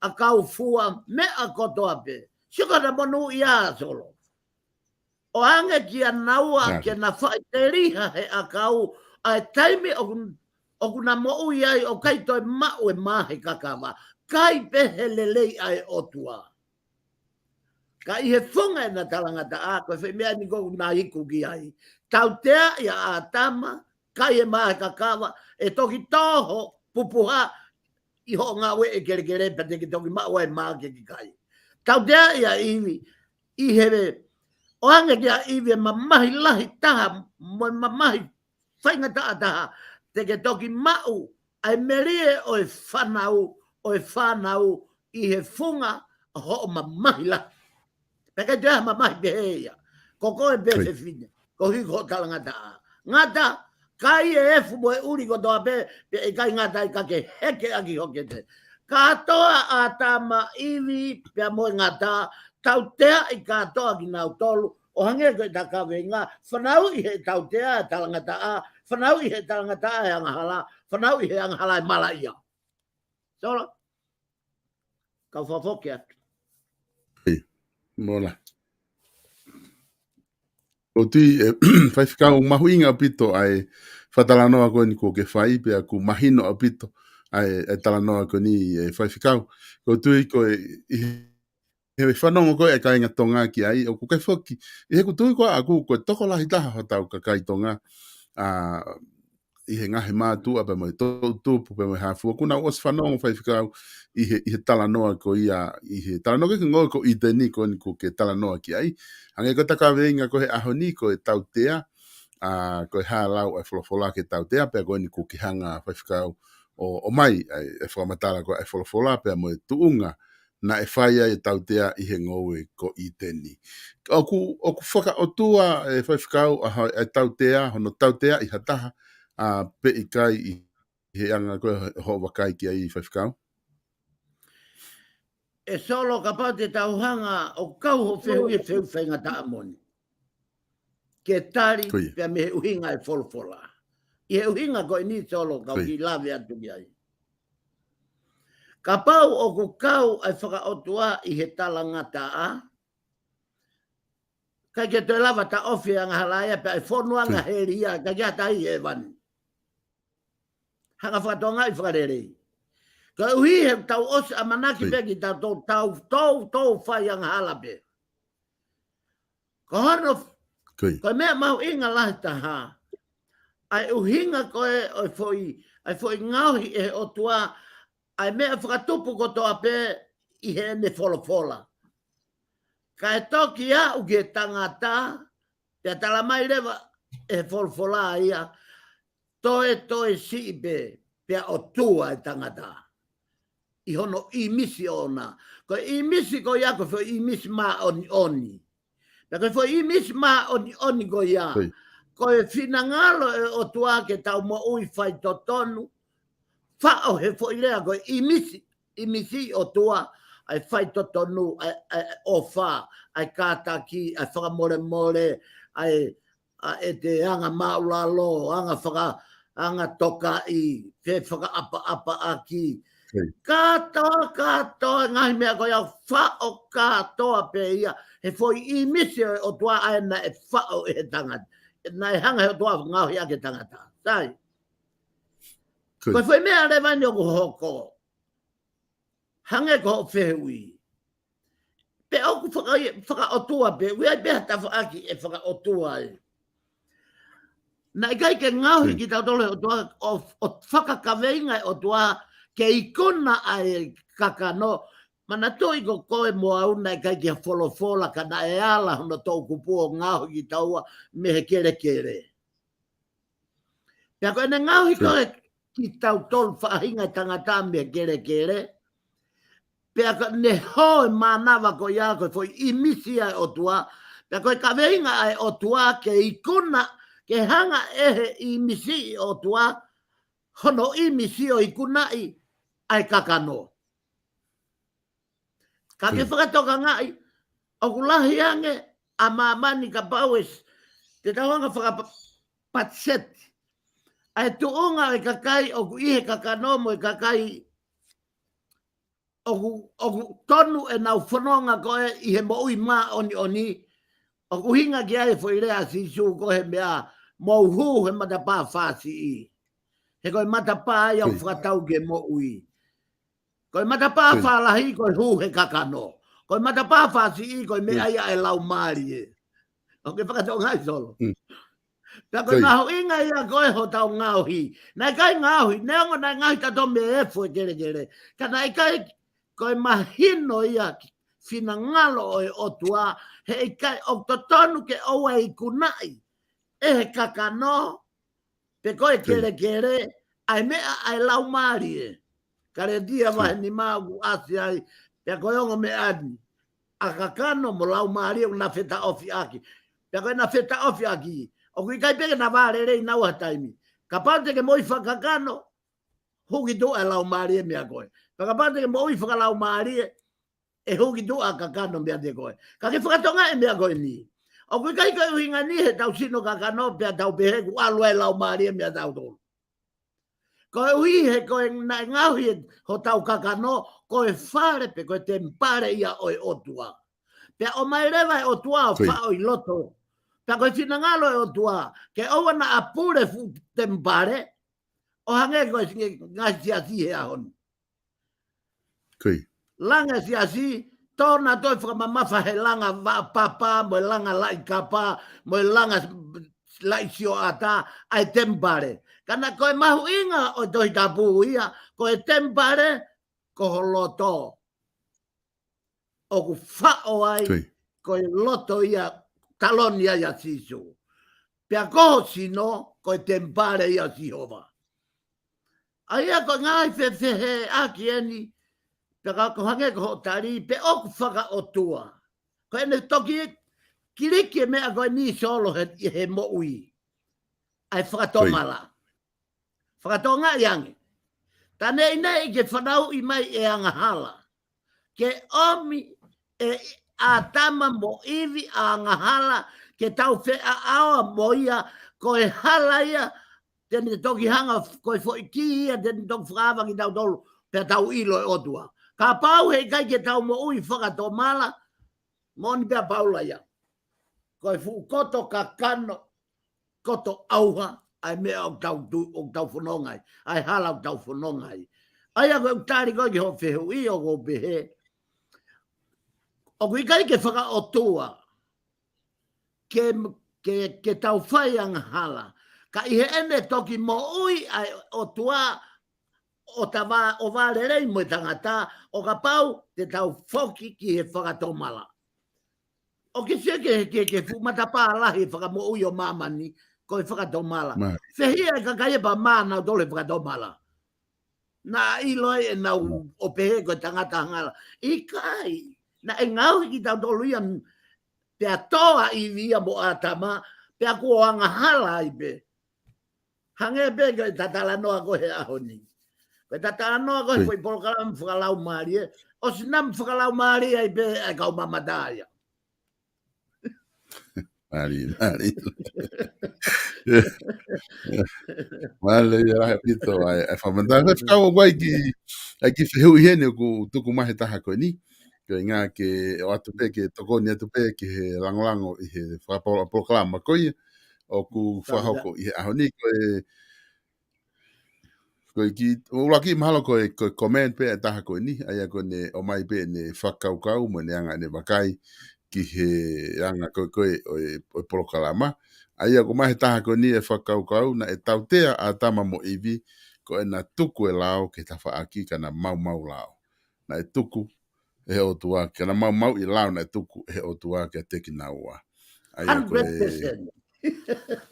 ʻakau fua, meʻa kotoa pē. Sio ko e monūʻia, Solo. ʻOange kia naua ke na faʻiteliha he ʻakau, ʻa e taimi ʻoku, ʻoku na moʻui ai ʻo ʻikai toe maʻu e mā he kakava, kai pē he lelei ʻa e ʻOtua. Ka ʻi he funga ʻena talangataʻa, ko e foʻi meʻa eni ʻoku na iku ki ai. Tauteaʻi ʻa ʻĀtama, kai e mā he kakava, ʻe toki tō ho pupuha ʻi hoʻo ngāue e kelekele pea te ke toki maʻu ai e mā ke ke kai. Tauteaʻi ʻa ʻIvi, ʻi he, ʻoange kia ʻIvi e mamahi lahi taha, mo e mamahi faingataʻa taha, te ke toki maʻu ʻa e melie ʻo e fānau, ʻo e fānau ʻi he funga ʻo hoʻo mamahi lahi. Pea ʻikai toe ʻi ai ha mamahi pehē ia. Ko koe pē fefine, ko hiko talangataʻa. Ngata, kai e efu mo e ʻuli kotoa pē, pea ʻikai ngata ai ka ke heke ʻaki ho kete. Kātoa ʻa ʻĀtama, ʻIvi, pea mo e ngata, tauteaʻi kātoa kinautolu, ʻo hangē ko ʻeta kaveinga, fanauʻi he tautea e talangataʻa, fanauʻi he talangataʻa e angahala, fanauʻi he angahala e malaʻia. Solo, kau fakafoki atu. Mola. ʻOku tui, ʻe, Faifekau, mahuʻinga ʻaupito ʻa e fakatalanoa ko eni kuo ke fai, pea ʻoku mahino ʻaupito ʻa e, ʻa e talanoa ko eni, ʻe Faifekau. ʻOku tui ko e, ʻi he fanongo ko ē ʻa e kāinga Tonga ki ai, ʻoku ʻikai foki, ʻi heʻeku tui ko ē ʻaʻaku ko e tokolahi taha hotau kakai Tonga, ʻa, ʻi he ngaahi mātuʻa pea mo e toʻutupu pea mo e hā fua, kuo nau ʻosi fanongo, Faifekau, ʻi he, ʻi he talanoa ko ia, ʻi he talanoa ki he ngoue ko ʻĪteni ko eni kuo ke talanoa ki ai. Hangē ko ʻeta kaveinga ko ē he ʻaho ni ko e tautea, ʻa, ko e hā e lau ʻa e folofola ki he tautea, pea ko eni kuo ke hanga, Faifekau, ʻo, ʻomai ʻa e, ʻa e fakamatala ko ē ʻa e folofola pea mo e tuʻunga naʻe fai ai e tautea ʻi he ngoue ko ʻĪteni. ʻOku, ʻoku fakaʻotua, ʻe Faifekau, ʻa e, ʻa e tautea, hono tauteaʻi ha taha, ʻa, pe ʻikai ʻi he anga ko ē hoʻo vakai ki ai, Faifekau? ʻE Solo, kapau te tau hanga ʻo kau hoʻo fehuʻi he fehuʻi faingataʻa moʻoni. Ke tali pea mei he ʻuhinga e folofola. ʻI he ʻuhinga ko eni, Solo, kau kiʻi lave atu ki ai. Kapau ʻoku kau ʻa e fakaʻotua ʻi he talangataʻa, ʻikai ke toe lava taʻofi e angahala ia pea ʻe fonu ange heli ia, ʻikai ke ʻi ai ha taha ʻi hēvani. Hanga fakatongaʻi fakalelei. Koeʻuhi he tau ʻosi ʻamanaki pē kitautolu tau, tau, tau fai angahala pē. Ko hono, ko e meʻa mahuʻinga lahi taha. ʻa e ʻuhinga ko ē ʻo e foʻi, ʻa e foʻi ngaohi ʻe he ʻOtua ʻa e meʻa fakatupu kotoa pē ʻi heʻene folofola. Ka e toki aʻu ki he tangata, pea tala mai leva ʻe he folofola ia, toe toe siʻi pē, pea ʻotua e tangata ʻi hono ʻīmisi ʻoʻona. Ko e ʻīmisi ko ia ko e foʻi ʻīmisi māʻoniʻoni. Pea ko e foʻi ʻīmisi māʻoniʻoni ko ia, ko e finangalo ʻo e ʻOtua ke tau moʻui faitotonu. Faʻo he foʻi lea ko e ʻīmisi, ʻīmisi ʻOtua, ʻa e faitotonu, ʻa e, ʻa e ʻofa, ʻa e kātaki, ʻa e fakamolemole, ʻa e, ʻa e te anga māʻulalo, anga faka-, anga tokaʻi, fefakaʻapaʻapaʻaki. Kātoa, kātoa, ngaahi meʻa ko ia faʻo kātoa pē ia, he foʻi ʻīmisi ʻo e ʻOtua ʻa ē naʻe faʻo ʻe he tangata. Naʻe hanga he ʻOtua ngaohi ʻaki e tangata. Sai. Ko e foʻi meʻa leva eni ʻoku hoko. Hangē ko hoʻo fehuʻi. Pe ʻoku faka-, fakaʻotua pē, ʻoku ʻi ai pē ha tafaʻaki ʻe fakaʻotua ai. Naʻe ʻikai ke ngaohi kitautolu ʻe he ʻOtua, ʻo, ʻo fakakaveinga ʻe he ʻOtua, ke ikuna ʻa e kakano, manatuʻi ko koe mo au naʻe ʻikai ke folofola ka naʻe ala hono toʻukupu ʻo ngaohi kitaua mei he kelekele. Pea ko ʻene ngaohi ko ē kitautolu faʻahinga tangata mei he kelekele. Pea ko ʻene hō e mānava ko ia ko e foʻi ʻīmisi ʻa e ʻOtua. Pea ko e kaveinga ʻa e ʻOtua ke ikuna, ke hanga ʻe he ʻīmisi ʻa e ʻOtua, hono ʻīmisi ʻo ikunaʻi ʻa e kakano. Ka ke fakatokangaʻi, ʻoku lahi ange ʻa māmani kapau ʻe s-, te tau hanga fakapatiseti ʻa e tuʻunga ʻo e kakai ʻoku ʻi he kakano mo e kakai ʻoku, ʻoku tonu ʻenau fononga ko ē ʻi he moʻui māʻoniʻoni, ʻoku ʻuhinga ki ai e foʻi lea ʻa Sīsū ko e meʻa, mou hū he matapā fāsiʻi. He ko e matapā ia ʻoku fakatau ki he moʻui. Ko e matapā fālahi ko e hū he kakano. Ko e matapā fāsiʻi ko e meʻa ia ʻa e laumālie. ʻOku ke fakatokangaʻi Solo? Pea ko e mahuʻinga ia ko ē hotau ngaohi. Naʻe ʻikai ngaohi, neongo naʻe ngaohi tautolu mei he efu ʻo e kelekele. Ka naʻe ʻikai ko e mahino ia finangalo ʻo e ʻOtua, he ʻikai ʻoku totonu ke ʻoua ʻe ikunaʻi ʻe he kakano, pe ko e kelekele, ʻa e meʻa ʻa e laumālie. Kalētia vahe nima ʻoku ʻasi ai, pea ko e ongo meʻa ni, ʻa e kakano mo e laumālie ʻoku na fetaʻofiʻaki. Pea ko ʻena fetaʻofiʻaki, ʻoku ʻikai pē ke na vālelei naua ha taimi. Kapau te ke moʻui fakakakano, hū ki tuʻa e laumālie meiate koe. Pea kapau te ke moʻui fakalaumālie, ʻe hū ki tuʻa e kakano meiate koe. Ka ke fakatokangaʻi e meʻa ko eni. ʻOku ʻikai ko e ʻuhinga ni he tau sino kakano pea tau pehē kuo ʻalu e laumālie meiate kitautolu. Koeʻuhi he ko e naʻe ngaohi e hotau kakano, ko e fale pe ko e temipale ia ʻo e ʻOtua. Pea ʻomai leva e ʻOtua ʻo faʻo ʻi loto. Pea ko e finangalo e ʻOtua, ke ʻoua naʻa pule fuʻu temipale, ʻo hangē ko e ngaahi siasi he ʻaho ni. Langa e siasi, tō nautolu ʻo fakamamafa he langa vaʻa papa, mo e langa laʻi kapa, mo e langa laʻi sioʻata, ʻa e temipale. Ka naʻe ko e mahuʻinga ʻo e Tohi Tapu ia, ko e temipale, ko ho loto. ʻOku faʻo ai, ko e loto ia, taloni ai ʻa Sīsū. Pea ko ho sino, ko e temipale ia ʻo Sihova. ʻA ia ko e ngaahi fefeheʻaki eni, pea ka ko hangē ko hoʻo tali, pe ʻoku fakaʻotua. Ko ʻene toki kiliki e meʻa ko eni Solo he, he moʻui. ʻA e fakatomala. Fakatokangaʻi ange. Taʻe neʻineʻi ke fanauʻi mai e angahala. Ke ʻomi ʻe ʻĀtama mo ʻIvi ʻa e angahala, ke tau feʻaʻaoa mo ia, ko e hala ia, te ne toki hanga f-, ko e foʻi kī ia, te ne toki fakaava kitautolu, pea tau ʻilo e ʻOtua. Kapau he ʻikai ke tau moʻui fakatomala, moʻoni pē ʻa Paula ia. Ko e fuʻu koto kakano, koto ʻauha, ʻa e meʻa ʻoku tau tu-, ʻoku tau fononga ai, ʻa e hala ʻoku tau fononga ai. ʻA ia ko e tali ko ē ki hoʻo fehuʻi ʻoku ou pehē. ʻOku ʻikai ke fakaʻotua, ke, ke, ke tau fai angahala, Ka ʻi heʻene toki moʻui ʻa e ʻOtua ʻo tava, ʻo vālelei mo e tangata, ʻo kapau te tau foki ki he fakatomala. ʻOku ke sio ki he, ki he, ki he fuʻu matapā lahi ʻo e fakamoʻui ʻo māmani, ko e fakatomala. Fehiʻa e kakai ʻe pā mā nautolu he fakatomala. Naʻa ʻilo ai ʻenau ʻo pehē ko e tangata hala. ʻIkai, naʻe ngaohi kitautolu ia pea tō ʻa ʻIvi ia mo ʻĀtama, pea kuo angahala ai pē. Hangē pē ko e talanoa ko ē he ʻaho ni. Ko e talanoa ko ē he foʻi polokalama fakalaumālie, ʻosi namu fakalaumālie ai pē ʻa e kau mamata ia. Mālie, mālie. Mālie ia lahi ʻaupito ʻa e, ʻa e fakamatala. Ko e fekau ʻoku ʻi ai ki, ʻi ai ki he fehuʻi heni ʻoku tuku mai he taha ko eni. Ko e ʻuhinga ke ʻoatu pē ke tokoni atu pē ki he langolango ʻi he fakapolo-, polokalama ko ia ʻoku fakahoko ʻi he ʻaho ni. Ko e Ko e kiʻi, ʻuluaki mahalo ko e, ko e comment pē ʻa e taha ko eni, ʻa ia ko ʻene ʻomai pē ʻene fakakaukau mo ʻene anga ʻene vakai ki he anga ko ē ko ē ʻo e, ʻo e polokalama. ʻA ia ko e ʻomai he taha ko eni e fakakaukau naʻe tautea ʻa ʻĀtama mo ʻIvi ko ʻena tuku e lao ki he tafaʻaki ka na maumau lao. Naʻe tuku ʻe he ʻOtua, ka na maumauʻi e lao naʻe tuku ʻe he ʻOtua kiate kinaua. ʻA ia ko e, hundred percent.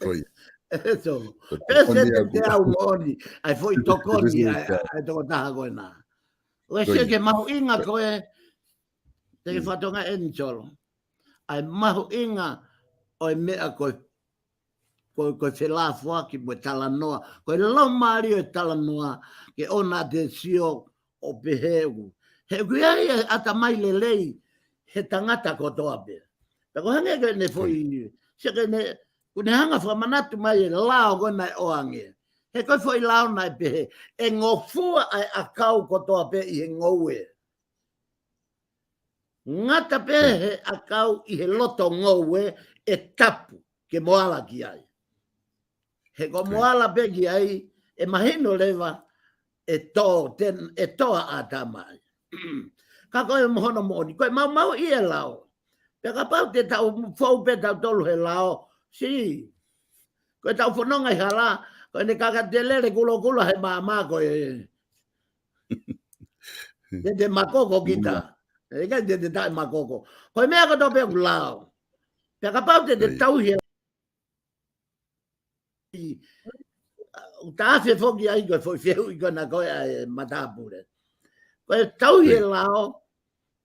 Ko ia. Ko e tokoni ia ʻoku, pēseti ʻe teau moʻoni, ʻa e foʻi tokoni ʻa e, ʻa e tokotaha ko ena. ʻOku ke sio ki he mahuʻinga ko ē, te ke fakatonga eni Solo. ʻA e mahuʻinga ʻo e meʻa ko e ko, ko e felāfoaki mo e talanoa. Ko e laumālie ʻo e talanoa, ke ʻoua te sio ʻo pehē ʻoku. He ʻoku ʻi ai e ʻatamai lelei he tangata kotoa pē. Pea ko e hangē ko ʻene foʻi, sio ki heʻene, ʻoku ne hanga fakamanatu mai e lao ko ē naʻe ʻoange. He ko e foʻi lao naʻe pehē, ʻe ngofua ʻa e ʻakau kotoa pē ʻi he ngoue. Ngata pē he ʻakau ʻi he loto ngoue ʻe tapu ke mo ala ki ai. He ko mo ala pē ki ai, ʻe mahino leva ʻe tō, te, ʻe tō ʻa ʻĀtama ai. Ka ko e mo hono moʻoni, ko e maumauʻi e lao. Pea kapau te tau fou pē tautolu he lao, si. Ko e tau fononga ʻi hala, ko ʻene kaka te lele kulokula he māmā ko e Te te makoko kita. ʻIkai te te taʻemakoko. Ko e meʻa kotoa pē ʻoku lao. Pea kapau te te tauhi e, ʻoku ta afe foki ai ko e foʻi fehuʻi ko ena ko ē ʻa e matāpule. Ko e tauhi e lao,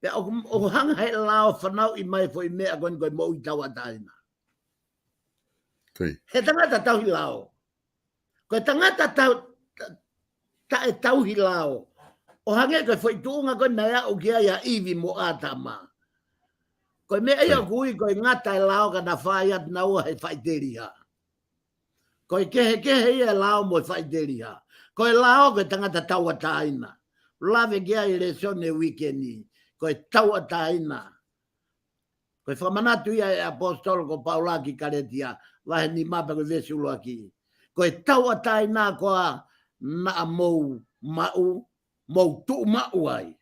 pea ʻoku, ʻoku hanga he lao fanauʻi mai foʻi meʻa ko eni ko e moʻui tauʻatāina. He tangata tauhi lao. Ko e tangata tau, ta, taʻetauhi lao. ʻO hangē ko e foʻi tuʻunga ko ē naʻe aʻu ki ai ʻa ʻIvi mo ʻĀtama. Ko e meʻa ia ʻoku ui ko e ngata e lao ka na fai atu naua he faʻiteliha. Ko e kehekehe ia e lao mo e faʻiteliha. Ko e lao ko e tangata tauʻatāina. Lave ki ai e lēsoni e uike ni. Ko e tauʻatāina. Ko e fakamanatu ia ʻe ʻaposetolo ko Paula ki Kalētia, vahe nima pea ko e veesi ʻuluaki. Ko e tauʻatāina ko ā naʻa mou maʻu, mou tuʻumaʻu ai.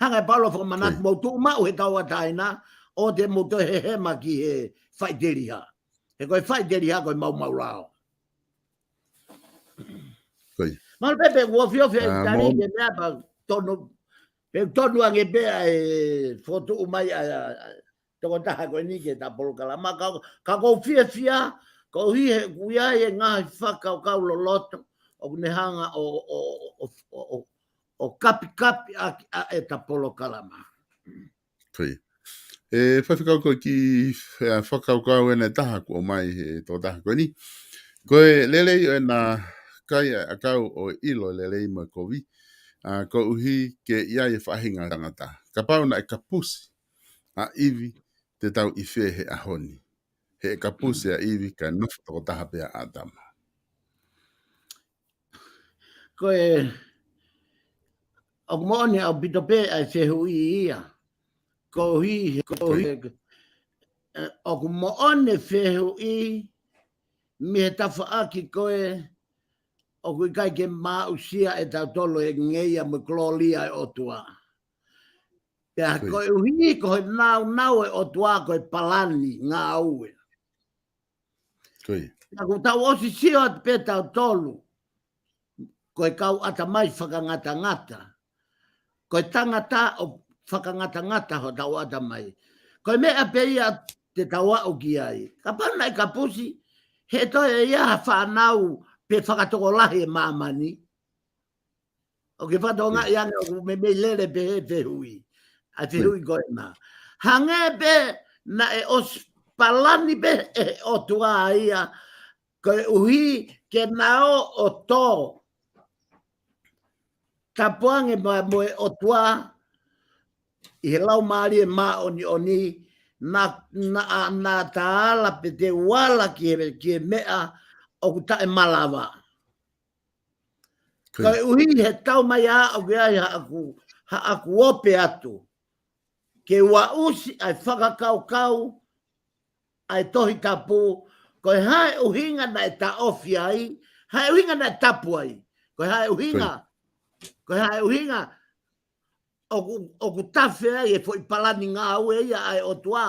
Hanga ʻe Paula fakamanatu mou tuʻumaʻu he tauʻatāina, ʻoua te mou toe hehema ki he faʻiteliha. He ko e faʻiteliha ko e maumau lao. Mālō pē pe ʻoku ofiofi e tali ke meʻa pea tonu, pe tonu ange pē ʻa e fokotuʻu mai ʻa e tokotaha ko eni ke ta polokalama ka, ka ʻoku ou fiefia, koeʻuhi he ʻoku ʻi ai e ngaahi fakakaukau loloto, ʻoku ne hanga ʻo, ʻo, ʻo kapikapi ʻa, ʻa e ta polokalama. Ko ia. ʻE faifekau ko e kiʻi, ʻa, fakakaukau ʻe taha kuo ʻomai he tokotaha ko eni. Ko e lelei ʻo ʻena kai ʻakau ʻo ʻilo e lelei mo e kovi. ʻA, koeʻuhi ke ʻi ai e faʻahinga tangata. Kapau naʻe kapusi ʻa ʻIvi te tau ʻi fē he ʻaho ni. He ʻe kapusi ʻa ʻIvi kae nofo tokotaha pē ʻa ʻĀtama. Ko e, ʻoku moʻoni ʻaupito pē ʻa e fehuʻi ia. Koeʻuhi, koeʻuhi, ʻoku moʻoni fehuʻi mei he tafaʻaki ko ē, ʻoku ʻikai ke maʻusia ʻe tautolu e ngeia mo e kolōlia ʻo e ʻOtua. Pea koeʻuhi ko e nāunau ʻo e ʻOtua ko e palani ngāue. Ko ia. Ka kuo tau ʻosi sio atu pē tautolu ko e kau ʻatamai fakangatangata. Ko e tangata ʻoku fakangatangata hotau ʻatamai. Ko e meʻa pē ia te tau aʻu ki ai. Kapau naʻe kapusi, he toe ia ha fānau pe fakatokolahi e māmani. ʻOku ke fakatokangaʻi ange ʻoku meimei lele pē he fehuʻi. ʻA e fehuʻi ko ena. Hangē pē naʻe ʻosi palani pē ʻe he ʻOtua ia koeʻuhi ke na ō ʻo tō tapu ange mo, mo e ʻOtua ʻi he Laumālie Māʻoniʻoni, na, na, na ta ala pē te u ala ki he, ki he meʻa ʻoku taʻemalava. Koeʻuhi he tau mai ā ʻoku ʻi ai haʻaku, haʻaku ope atu ke u aʻusi ʻa e fakakaukau ʻa e Tohi Tapu, ko e hā e ʻuhinga naʻe taʻofi ai, hā e ʻuhinga naʻe tapu ai, ko e hā e ʻuhinga, ko e hā e ʻuhinga ʻoku, ʻoku tafe ai e foʻi palani ngāue ia ʻa e ʻOtua,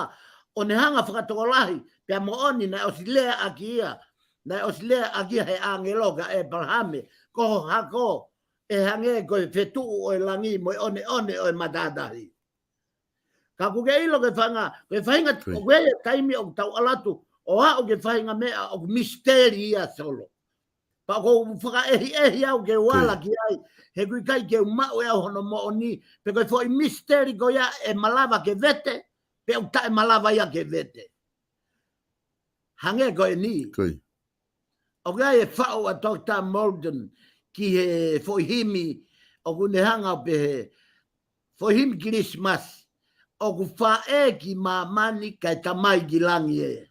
ʻo ne hanga fakatokolahi, pea moʻoni naʻe ʻosi lea ʻaki ia, naʻe ʻosi lea ʻaki ia he ʻāngelo kia ʻĒpalahame, ko ho hako, ʻe hangē ko e fetuʻu ʻo e langi mo e ʻoneʻone ʻo e matātahi. Ka ʻoku ke ʻilo ko e faʻahinga, ko e faʻahinga, ʻoku ʻi ai e taimi ʻoku tau ʻalu atu ʻo aʻu ki he faʻahinga meʻa ʻoku misiteli ia Solo. Pea ʻoku ou fakaʻehiʻehi au ke u ala ki ai, he ʻoku ʻikai ke u maʻu ʻe au hono moʻoni, pe ko e foʻi misiteli ko ia ʻe malava ke vete, pe ʻoku taʻemalava ia ke vete. Hangē ko eni. ʻOku ʻi ai e faʻu ʻa Doctor Morton ki he foʻi himi, ʻoku ne hanga ʻo pehē, foʻi himi Kilisimasi, ʻoku faʻē ki māmani kae tamai ki langi ē.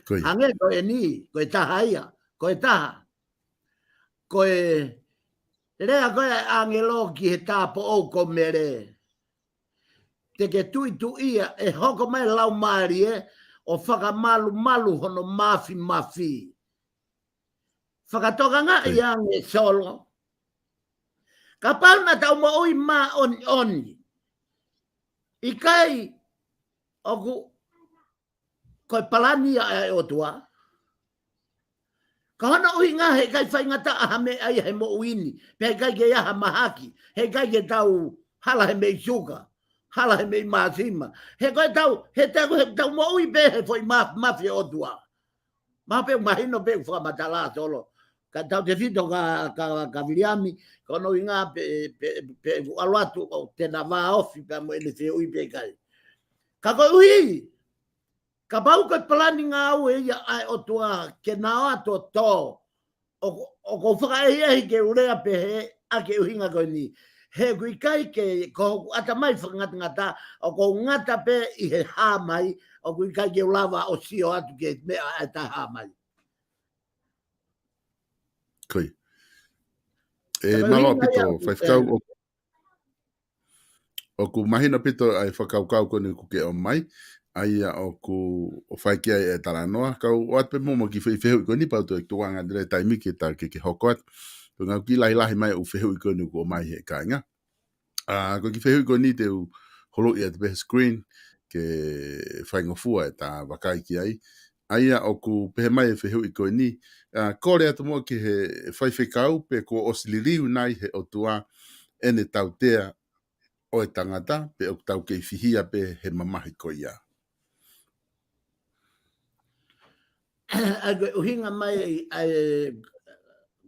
Hangē ko eni, ko e taha ia, ko e taha. Ko e lea ko ē ʻa e ʻāngelo ki he tāupoʻou ko Mele. Te ke tuʻituʻia, ʻe hoko mai Laumālie ʻo fakamalumalu hono mafimafi. Fakatokangaʻi ange Solo. Kapau naʻa tau moʻui māʻoniʻoni, ʻikai ʻoku ko e palani ia ʻa e ʻOtua. Ka hono ʻuhinga he ʻikai faingataʻa ha meʻa ia he moʻui ni, pea ʻikai ke ʻi ai ha mahaki, he ʻikai ke tau hala he meʻi suka, hala he meʻi māsima. He ko e tau, he tau, he tau moʻui pē he foʻi ma-, mafi ʻo e ʻOtua. Mahalo pē ʻoku mahino pē ʻoku fakamatala Solo. Ka tautefito kia, kia, kia Viliami, ko hono ʻuhinga pē, pē, pē ʻoku ʻalu atu ʻo te na vāofi pea mo ʻene fehuʻi pe ʻikai. Ka koeʻuhi, kapau ko e palani ngāue ia ʻa e ʻOtua ke na ō atu ʻo tō, ʻoku, ʻoku ou fakaʻehiʻehi ke u lea pehē ʻaki e ʻuhinga ko eni. He ʻoku ʻikai ke, ko hoku ʻatamai fakangatangata, ʻoku ou ngata pē ʻi he hā mai, ʻoku ʻikai ke u lava ʻo sio atu ki he meʻa ʻa e taʻehā mai. Ko ia. ʻE, mālō ʻaupito, faifekau, ʻoku mahino ʻaupito ʻa e fakakaukau ko eni ʻoku ke ʻomai, ʻa ia ʻoku, ʻo fai ki ai e talanoa, kau ʻoatu pē mo, mo e kiʻi fehuʻi ko eni pea u toe tukuange atu e taimi ke ta ke, ke hoko atu. Ko e ngaahi kiʻi lahilahi mai ʻū fehuʻi ko eni ʻoku ʻomai he kāinga. ʻA, ko e kiʻi fehuʻi ko eni te u holoʻi atu pē he screen, ke faingofua ʻeta vakai ki ai. ʻA ia ʻoku pehē mai e fehuʻi ko eni, ʻa, kole atu muʻa ki he faifekau pe kuo ʻosi liliu nai he ʻOtua ʻene tautea ʻo e tangata, pe ʻoku tau kei fihia pē he mamahi ko ia. ʻA ia ko e ʻuhinga mai, ʻa e,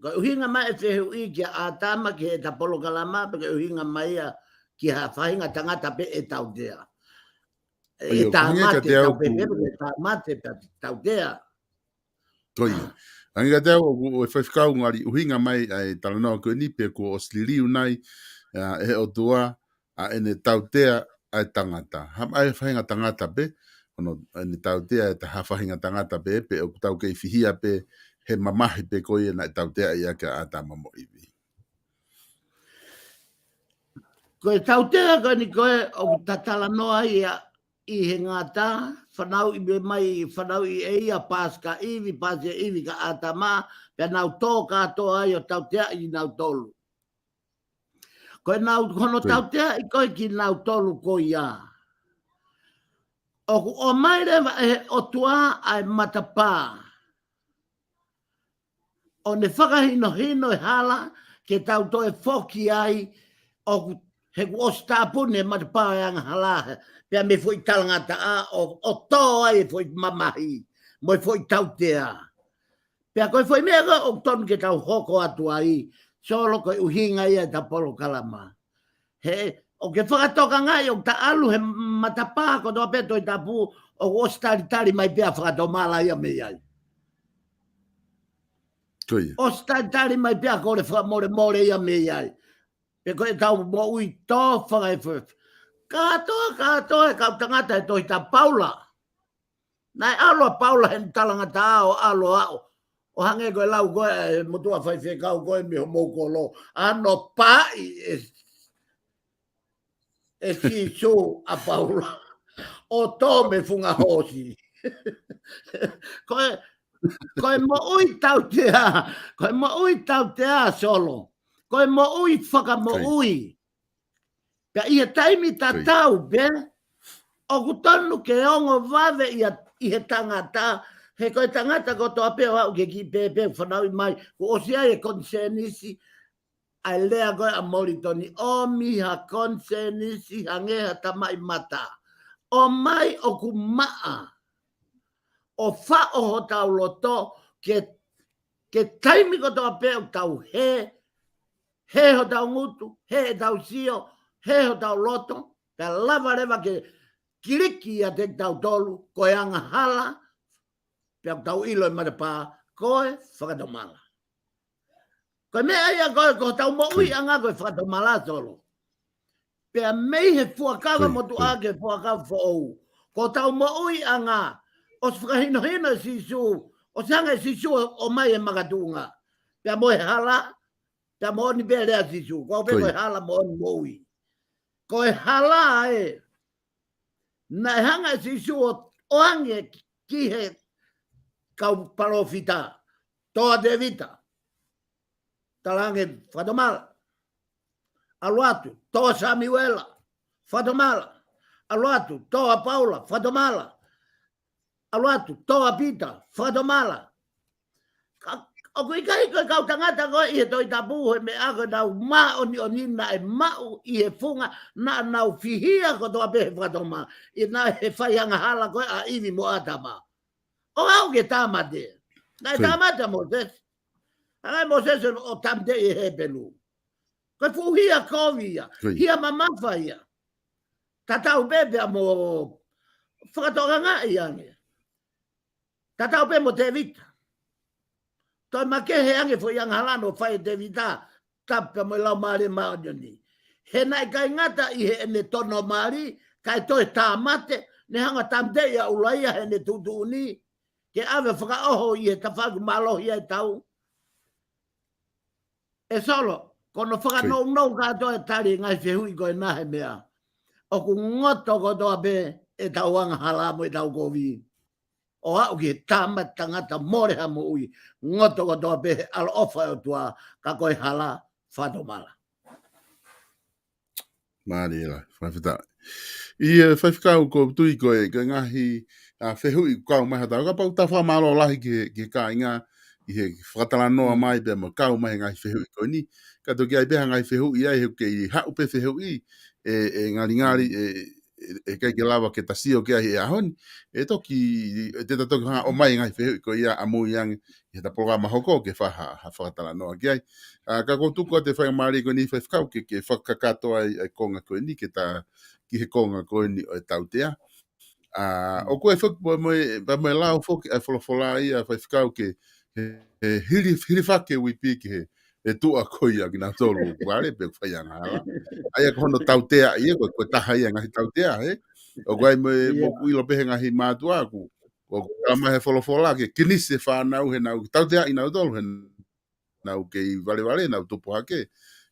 ko e ʻuhinga mai e fehuʻi kia ʻĀtama ki heʻeta polokalama, pe ko e ʻuhinga mai ia ki ha faʻahinga tangata pē ʻe tautea. ʻE tāmate, tau pehē pē ko e tāmate pē tautea. Ko ia. Hangē kiate au, ʻoku, ʻoku faifekau ngali ʻuhinga mai ʻa e talanoa ko eni pe kuo ʻosi liliu nai, ʻa, ʻe he ʻOtua, ʻa ʻene tautea ʻa e tangata. Ha, ʻa e faʻahinga tangata pē, hono ʻene tautea ʻe ha faʻahinga tangata pē, pe ʻoku tau kei fihia pē he mamahi pē ko ia naʻe tautea ai ʻa ʻĀtama mo ʻIvi. Ko e tautea ko eni ko ē ʻoku ta talanoa ai ia ʻi he ngata, fanauʻi mai, fanauʻi ʻe ia, paasi kia ʻIvi, paasi ʻe ʻIvi kia ʻĀtama, pea nau tō kātoa ai ʻo tauteaʻi nautolu. Ko e nau, ko hono tauteaʻi ko ē kinautolu ko ia, ʻoku ʻomai leva ʻe he ʻOtua ʻa e matapā. ʻo ne fakahinohino e hala ke tau toe foki ai, ʻoku he kuo ʻosi tāpuni e matapā ʻo e angahala, pea mei he foʻi talangataʻa ʻo, ʻo tō ai e foʻi mamahi, mo e foʻi tautea. Pea ko e foʻi meʻa ko ē ʻoku tonu ke tau hoko atu ai, Solo, ko e ʻuhinga ia ʻeta polokalama. He, ʻoku ke fakatokangaʻi ʻoku ta ʻalu he matapā kotoa pē Tohi Tapu, ʻoku ʻosi talitali mai pē ʻa fakatomala ia mei ai. Ko ia. ʻOsi talitali mai pē ʻa kole fakamolemole ia mei ai. Pe ko ʻetau moʻui tō fakaefoefo. Kātoa, kātoa e kau tangata he Tohi Tapu, Paula. Naʻe ʻalu ʻa Paula he talangataʻa ʻo ʻalu ʻo aʻu. ʻO hangē ko e lau ko ē ʻa e motuʻa faifekau ko ē mei homou kolo. ʻAno paʻi e, e Sīsū ʻa Paula. ʻO tō mei he funga hoosi. Ko e, ko e moʻui tautea. Ko e moʻui tautea, Solo. Ko e moʻui fakamoʻui. Pea ʻi he taimi tatau pē, ʻoku tonu ke ongo vave ia ʻi he tangata, he ko e tangata kotoa pē ʻo aʻu ki he kiʻi pēpē ʻoku fanauʻi mai, kuo ʻosi ʻi ai e konisēnisi, ʻa e lea ko ē ʻa Molitoni, ʻomi ha konisēnisi hangē ha tamaʻimata. ʻOmai ʻoku maʻa, ʻo faʻo hotau loto, ke, ke taimi kotoa pē ʻoku tau hē, hē hotau ngutu, hē ʻetau sio, hē hotau loto, pea lava leva ke kiliki ʻiate kitautolu, ko e angahala, pea ʻoku tau ʻilo e matapā, ko e fakatomala. Ko e meʻa ia ko ē, ko hotau moʻuiʻanga ko e fakatomala, Solo. Pea mei he fuakava motuʻa ki he fuakava foʻou. Ko hotau moʻuiʻanga, ʻosi fakahinohino ʻe Sīsū, ʻosi hanga ʻe Sīsū ʻo, ʻomai e makatuʻunga. Pea mo e hala, pea moʻoni pē lea Sīsū. Ko au pē ko e hala moʻoni moʻui. Ko e hala ē, naʻe hanga ʻe Sīsū ʻo, ʻo ange ki he kau palōfita, tō ʻa Tēvita, talaange fakatomala. ʻAlu atu, tō ʻa Samiuela, fakatomala. ʻAlu atu, tō ʻa Paula, fakatomala. ʻAlu atu, tō ʻa Pita, fakatomala. Ka, ʻoku ʻikai ko e kau tangata ko ē ʻi he Tohi Tapu he meʻa ko ʻenau māʻoniʻoni naʻe maʻu ʻi he funga naʻa nau fihia kotoa pē he fakatomala. ʻI naʻe he fai angahala ko ē ʻa ʻIvi mo ʻĀtama. ʻO aʻu ki he tāmate. Naʻe tāmate ʻa Mōsese. Hanga ʻe Mōsese ʻo tāmateʻi e Hepelū. Ko e fuʻu hia kovi ia. Hia mamafa ia. Tatau pē pea mo fakatokangaʻi ange. Tatau pē mo Tēvita. Toe makehe ange foʻi angahala naʻe fai ʻe Tēvita, tapu pea mo e Laumālie Māʻoniʻoni. He naʻe ʻikai ngata ʻi heʻene tono mali, kae toe tāmate, ne hanga tāmateʻi ʻa ʻUlaia heʻene tuʻutuʻuni, ke ʻave fakaʻoho ʻi he tafaʻaki mālohi ʻa e tau. ʻE Solo, ko hono fakanounou kātoa e tali e ngaahi fehuʻi ko ena he meʻa. ʻOku ngoto kotoa pē ʻetau angahala mo ʻetau kovi. ʻO aʻu ki he tāmate tangata mole ha moʻui, ngoto kotoa pē he ʻaloʻofa ʻo e ʻOtua, ka ko e hala, fakatomala. Mālie lahi, fakafetaʻi. ʻIo, faifekau, ʻoku ou tui ko e, ko e ngaahi, ʻa, fehuʻi kuo kau mai hatau. Kapau ʻoku ta fakamālō lahi ki he, ki he kāinga, ʻi he fakatalanoa mai pea mo e kau mai he ngaahi fehuʻi ko eni. Ka toki ʻi ai pē ha ngaahi fehuʻi ai, he ʻoku kei haʻu pē fehuʻi, ʻe, ʻe ngalingali, ʻe, ʻe, ʻe ʻikai ke lava ke ta sio ki ai he ʻaho ni. ʻE toki, ʻe te ta toki hanga ʻo ʻomai e ngaahi fehuʻi ko ia ʻamui ange, ʻi heʻeta polokalama hoko ke fai ha, ha fakatalanoa ki ai. ʻA, ka ʻoku ou tuku atu e faingamālie ko eni faifekau ke, ke fakakakato ai, ʻa e konga ko eni, ke ta ki he konga ko eni ʻo e tautea. ʻA, ʻoku ʻi ai foki pea mo e, pea mo e lau foki ʻa e folofola ia faifekau ke, he, he hili, hilifaki e uipi ki he, he tuʻa ko ia kinautolu ʻoku vale pe ʻoku fai angahala. ʻA ia ko hono tautea ia, ko, ko e taha ia e ngaahi tautea, he? ʻOku ʻi ai mo e, mo ʻoku ʻilo pē he ngaahi mātuʻa ʻoku, ʻoku tala mai he folofola ke kinisi e fānau he nau tauteaʻi nautolu he nau kei valevale, nau tupu hake,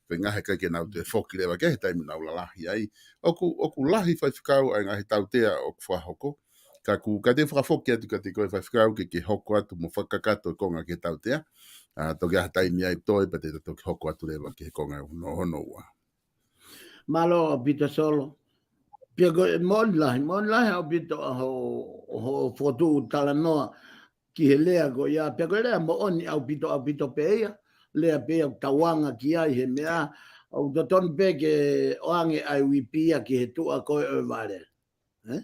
ko e ʻuhinga he ʻikai ke nau toe foki leva ki ai he taimi naʻa nau lalahi ai. ʻOku, ʻoku lahi faifekau ʻa e ngaahi tautea ʻoku fakahoko. Ka ʻoku, ka te u fakafoki atu kiate koe faifekau ke, ke hoko atu mo fakakakato e konga ki he tautea. ʻA, toki ʻi ai ha taimi ai toe, pea te ta toki hoko atu leva ki he konga hono, hono ua. Mālō ʻaupito Solo. Pea ko e moʻoni lahi, moʻoni lahi ʻaupito ʻa hoʻo, hoʻo fokotuʻu talanoa ki he lea ko ia, pea ko e lea moʻoni ʻaupito, ʻaupito pē ia, lea pē ia ʻoku tau anga ki ai he meʻa, ʻoku totonu pē ke ʻoange ʻa e uipi ia ki he tuʻa ko ē ʻo e vale. Eh?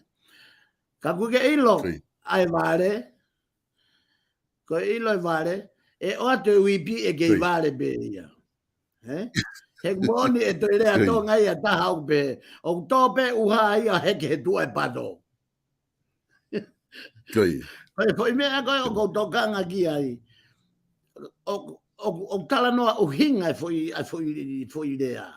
Ka ʻoku ke ʻilo, ʻa e vale, ko e ʻilo e vale, ʻe ʻoatu e uipi ʻe kei vale pē ia. Eh? He moʻoni e toe lea Tonga ia taha ʻoku pehē, ʻoku tō pē ʻuha ia heke he tuʻa e pato. Ko e foʻi meʻa ko ē ʻoku ou tokanga ki ai. ʻOku, ʻoku, ʻoku talanoa ʻuhinga e foʻi, e foʻi, foʻi lea.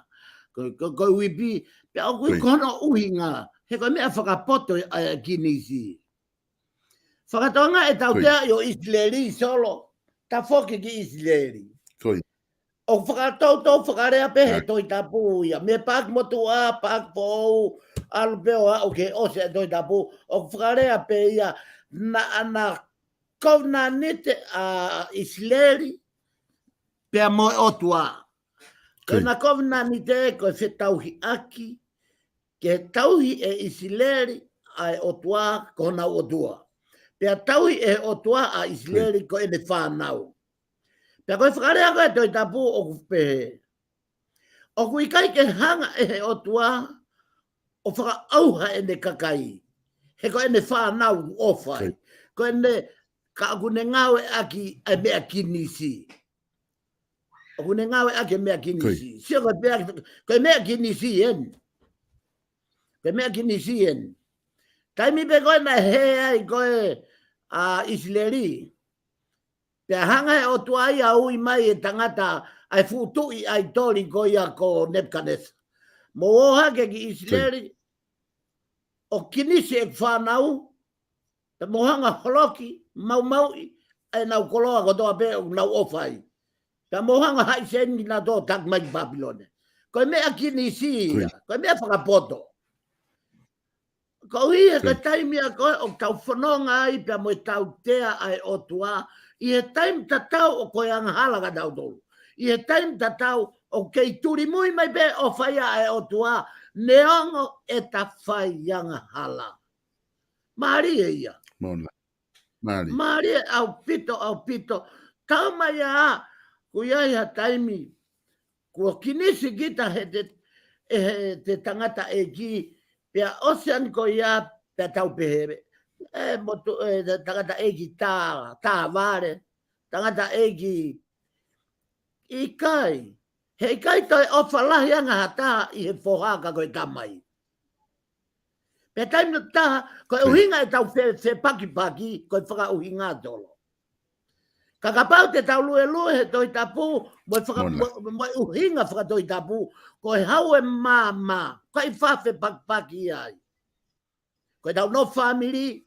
Ko, ko, ko e uipi, pea ʻoku ʻi ai ko hono ʻuhinga, he ko e meʻa fakapoto ʻa e kinisi. Fakatokangaʻi e tautea ʻi ʻo ʻIsileli Solo, tafoki ki ʻIsileli. ʻOku fakatoutou fakalea pē he Tohi Tapu ia. Mei he paaki motuʻa, paaki foʻou, ʻalu pē ʻo aʻu ki he ʻosi e Tohi Tapu. ʻOku fakalea pē ia naʻa na kovinānite ʻa ʻIsileli pea mo e ʻOtua. Ko ʻena kovinānite ko e fetauhiʻaki, ke tauhi ʻe ʻIsileli ʻa e ʻOtua ko honau ʻOtua. Pea tauhi ʻe he ʻOtua ʻa ʻIsileli ko ʻene fānau. Pea ko e fakalea ko ē Tohi Tapu ʻoku pehē, ʻoku ʻikai ke hanga ʻe he ʻOtua ʻo fakaʻauha ʻene kakai. He ko ʻene fānau ʻoku ʻofa ai. Ko ʻene, ka ʻoku ne ngāueʻaki ʻa e meʻa kinisi. ʻOku ne ngāueʻaki e meʻa kinisi. Sio ko e pea, ko e meʻa kinisi eni. Ko e meʻa kinisi eni. Taimi pē ko ē naʻe hē ai ko ē ʻa ʻIsileli. Pea hanga he ʻOtua ia ʻo ui mai e tangata ʻa e fuʻu tuʻi ʻaitoli ko ia ko Nepukanesa. Mou ō hake ki ʻIsileli, ʻo kinisi e fānau, pea mou hanga holoki, maumauʻi, ʻenau koloa kotoa pē ʻoku nau ʻofa ai. Pea mou hanga haʻi seni na tō taki mai ki Papilone. Ko e meʻa kinisi ia, ko e meʻa fakapoto. Ko ia ko e taimi ia ko ē ʻoku tau fononga ai pea mo e tautea ʻa e ʻOtua, ʻi he taimi tatau ʻoku ko e angahala kia tautolu. ʻI he taimi tatau ʻoku kei tulimui mai pē ʻofa ia ʻa e ʻOtua, neongo ʻeta fai angahala. Mālie ia. Mālie ʻaupito, ʻaupito. Tau mai ā, ʻoku ʻi ai ha taimi, kuo kinisi kita he te, ʻe he te tangataʻeiki, pea ʻosi eni ko ia, pea tau pehē, ʻe motu, ʻe te tangataʻeiki tā, tā vale, tangataʻeiki ʻikai, he ʻikai toe ʻofa lahi ange ha taha ʻi he foha ka ko e tamai. Pea taimi ʻe taha, ko e ʻuhinga ʻetau fe, fepakipaki, ko e fakaʻuhinga Solo. Ka kapau te tau luelue he Tohi Tapu, mo e faka, mo, mo e ʻuhinga faka-Tohi Tapu, ko e hau e māmā, ʻikai fefakipaki ai. Ko ʻetau nofo fāmili,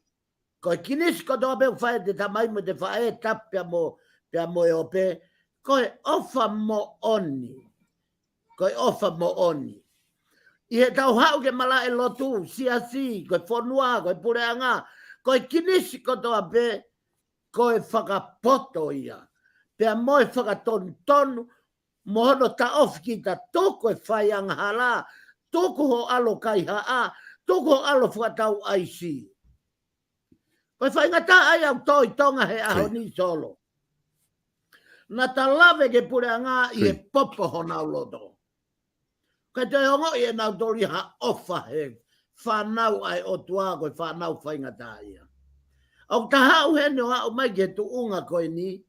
ko e kinisi kotoa pē ʻoku fai ʻe te tamai mo te faʻē, tapu pea mo, pea mo e ope, ko e ʻofa moʻoni. Ko e ʻofa moʻoni. ʻI heʻetau haʻu ke malaʻe lotu, siasi, ko e fonua, ko e puleʻanga, ko e kinisi kotoa pē, ko e fakapoto ia. Pea mo e fakatonutonu, mo hono taʻofi kita, tuku e fai angahala, tuku hoʻo ʻalu kaihaʻa, tuku hoʻo ʻalu fakatau ʻaisi. Ko e faingataʻa ia ʻoku tō ʻi Tonga he ʻaho ni Solo. Naʻa ta lave ki he puleʻanga ʻi he popo honau loto. Ka te ongoʻi ʻe nautolu ia ha ʻofa he fānau ʻa e ʻOtua ko e fānau faingataʻa ia. ʻOku ta haʻu heni ʻo aʻu mai ki he tuʻunga ko eni,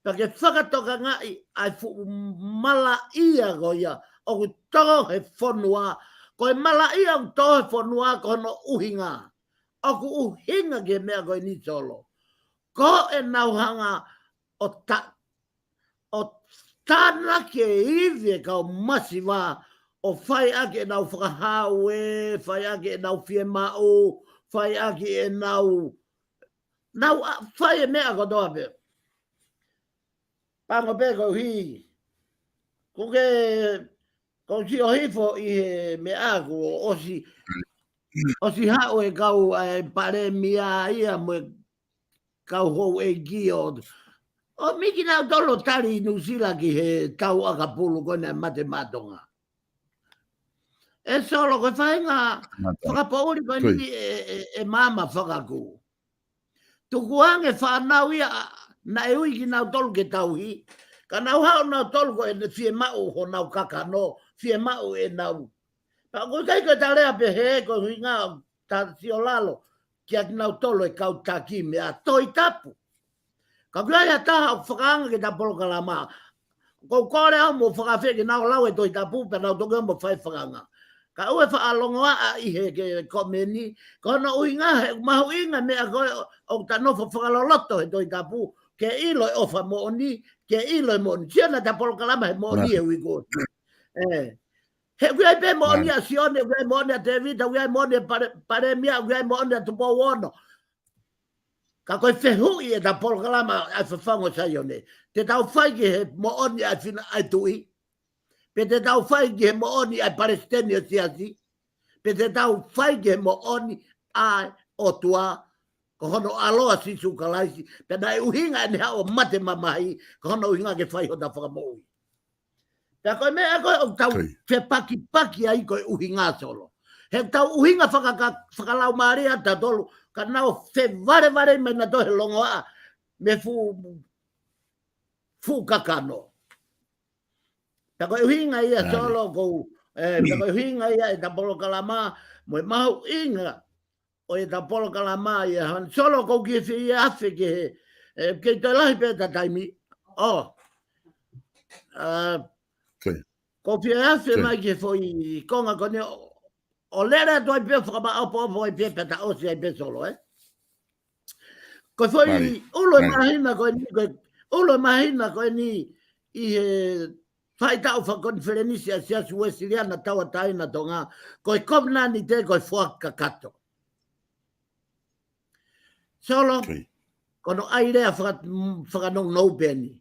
pea ke fakatokangaʻi ʻa e fuʻu malaʻia ko ia, ʻoku tō he fonua, ko e malaʻia ʻoku tō he fonua ko hono ʻuhinga. ʻOku ʻuhinga ki he meʻa ko eni Solo. Ko ʻenau hanga ʻo ta, ʻo tānaki e ivi e kau masiva, ʻo fai ʻaki ʻenau fakahau ē, fai ʻaki ʻenau fiemaʻu, fai ʻaki ʻenau, nau ʻa, fai e meʻa kotoa pē. Pango pē koeʻuhi. Ko ke, ko sio hifo ʻi he meʻa kuo ʻosi, ʻosi haʻu e kau ʻa e palēmia ia mo e kau houʻeiki ʻo, ʻo miki nautolu tali ʻi Nuʻusila ki he tau ʻakapulu ko ena mate maʻa Tonga. ʻE Solo ko e faʻahinga fakapoʻuli ko eni ʻe, ʻe, ʻe māmā fakakū. Tukuange fānau ia, naʻe ui kinautolu ke tauhi. Ka nau haʻu nautolu ko ʻene fiemaʻu honau kakano, fiemaʻu ʻenau. Pea ʻoku ʻikai ko e talea pehē ko e ʻuhinga ʻo ta siolalo kia kinautolu e kau taki meʻa Tohi Tapu. Ka ʻoku ʻi ai ha taha ʻoku fakaanga ki heʻeta polokalama. Ko u kole au mo fakafeʻi ke nau lau e Tohi Tapu pea nau toki mo fai fakaanga. Ka ʻoua ʻe faʻa longoaʻa ʻi he ke komeni, ko hono ʻuhinga he mahuʻinga meʻa ko ē ʻoku ta nofo fakaloloto he Tohi Tapu, ke ʻilo e ʻofa moʻoni, ke ʻilo e moʻoni. Sio naʻa ta polokalama he moʻoni e uike ko ē. Ē. He ʻoku ʻi ai pē moʻoni ʻa Sione, ʻoku ʻi ai moʻoni ʻa Tēvita, ʻoku ʻi ai moʻoni ʻa Pale-, Palēmia, ʻoku ʻi ai moʻoni ʻa Tupou Ono. Ka ko e fehuʻi ʻeta polokalama ʻa e Fafangu ʻo Saione. Te tau fai ki he moʻoni ʻa e fina ʻa e tuʻi. Pe te tau fai ki he moʻoni ʻa e palesiteni ʻo e siasi. Pe te tau fai ki he moʻoni ʻa e ʻOtua. Ko hono ʻAlo ʻa Sīsū Kalaisi. Pea naʻe ʻuhinga ʻene haʻu ʻo mate mamahi. Ko hono ʻuhinga ke fai hota fakamoʻui. Pea ko e meʻa ko ē ʻoku tau fepakipaki ai ko e ʻuhinga Solo. He tau ʻuhinga fakaka-, fakalaumālie ʻa tautolu, ka nau fevalevale mai nautolu he longoaʻa, mei he fuʻu, fuʻu kakano. Pea ko e ʻuhinga ia Solo ko u, ē, pea ko e ʻuhinga ia ʻeta polokalama, mo e mahuʻinga ʻo ʻeta polokalama ia hon. Solo ko u kiʻi fie afe ki he, ē, kei toe lahi pē ʻeta taimi. ʻO. ʻA, ko u fie afe mai ki he foʻi konga ko eni ʻo, ʻo lele atu ai pē ʻo fakamaʻopoʻopo ai pē pea ta ʻosi ai pē Solo, ē. Ko e foʻi ʻulu ʻe māhina ko eni, ko e ʻulu ʻe māhina ko eni ʻi he faʻahitaʻu fakakonifelenisi ʻa e Siasi Uēsiliana Tauʻatāina Tonga, ko e kovinānite ko e foaki kakato. Solo, ko hono ʻai lea faka-, fakanounou pē eni.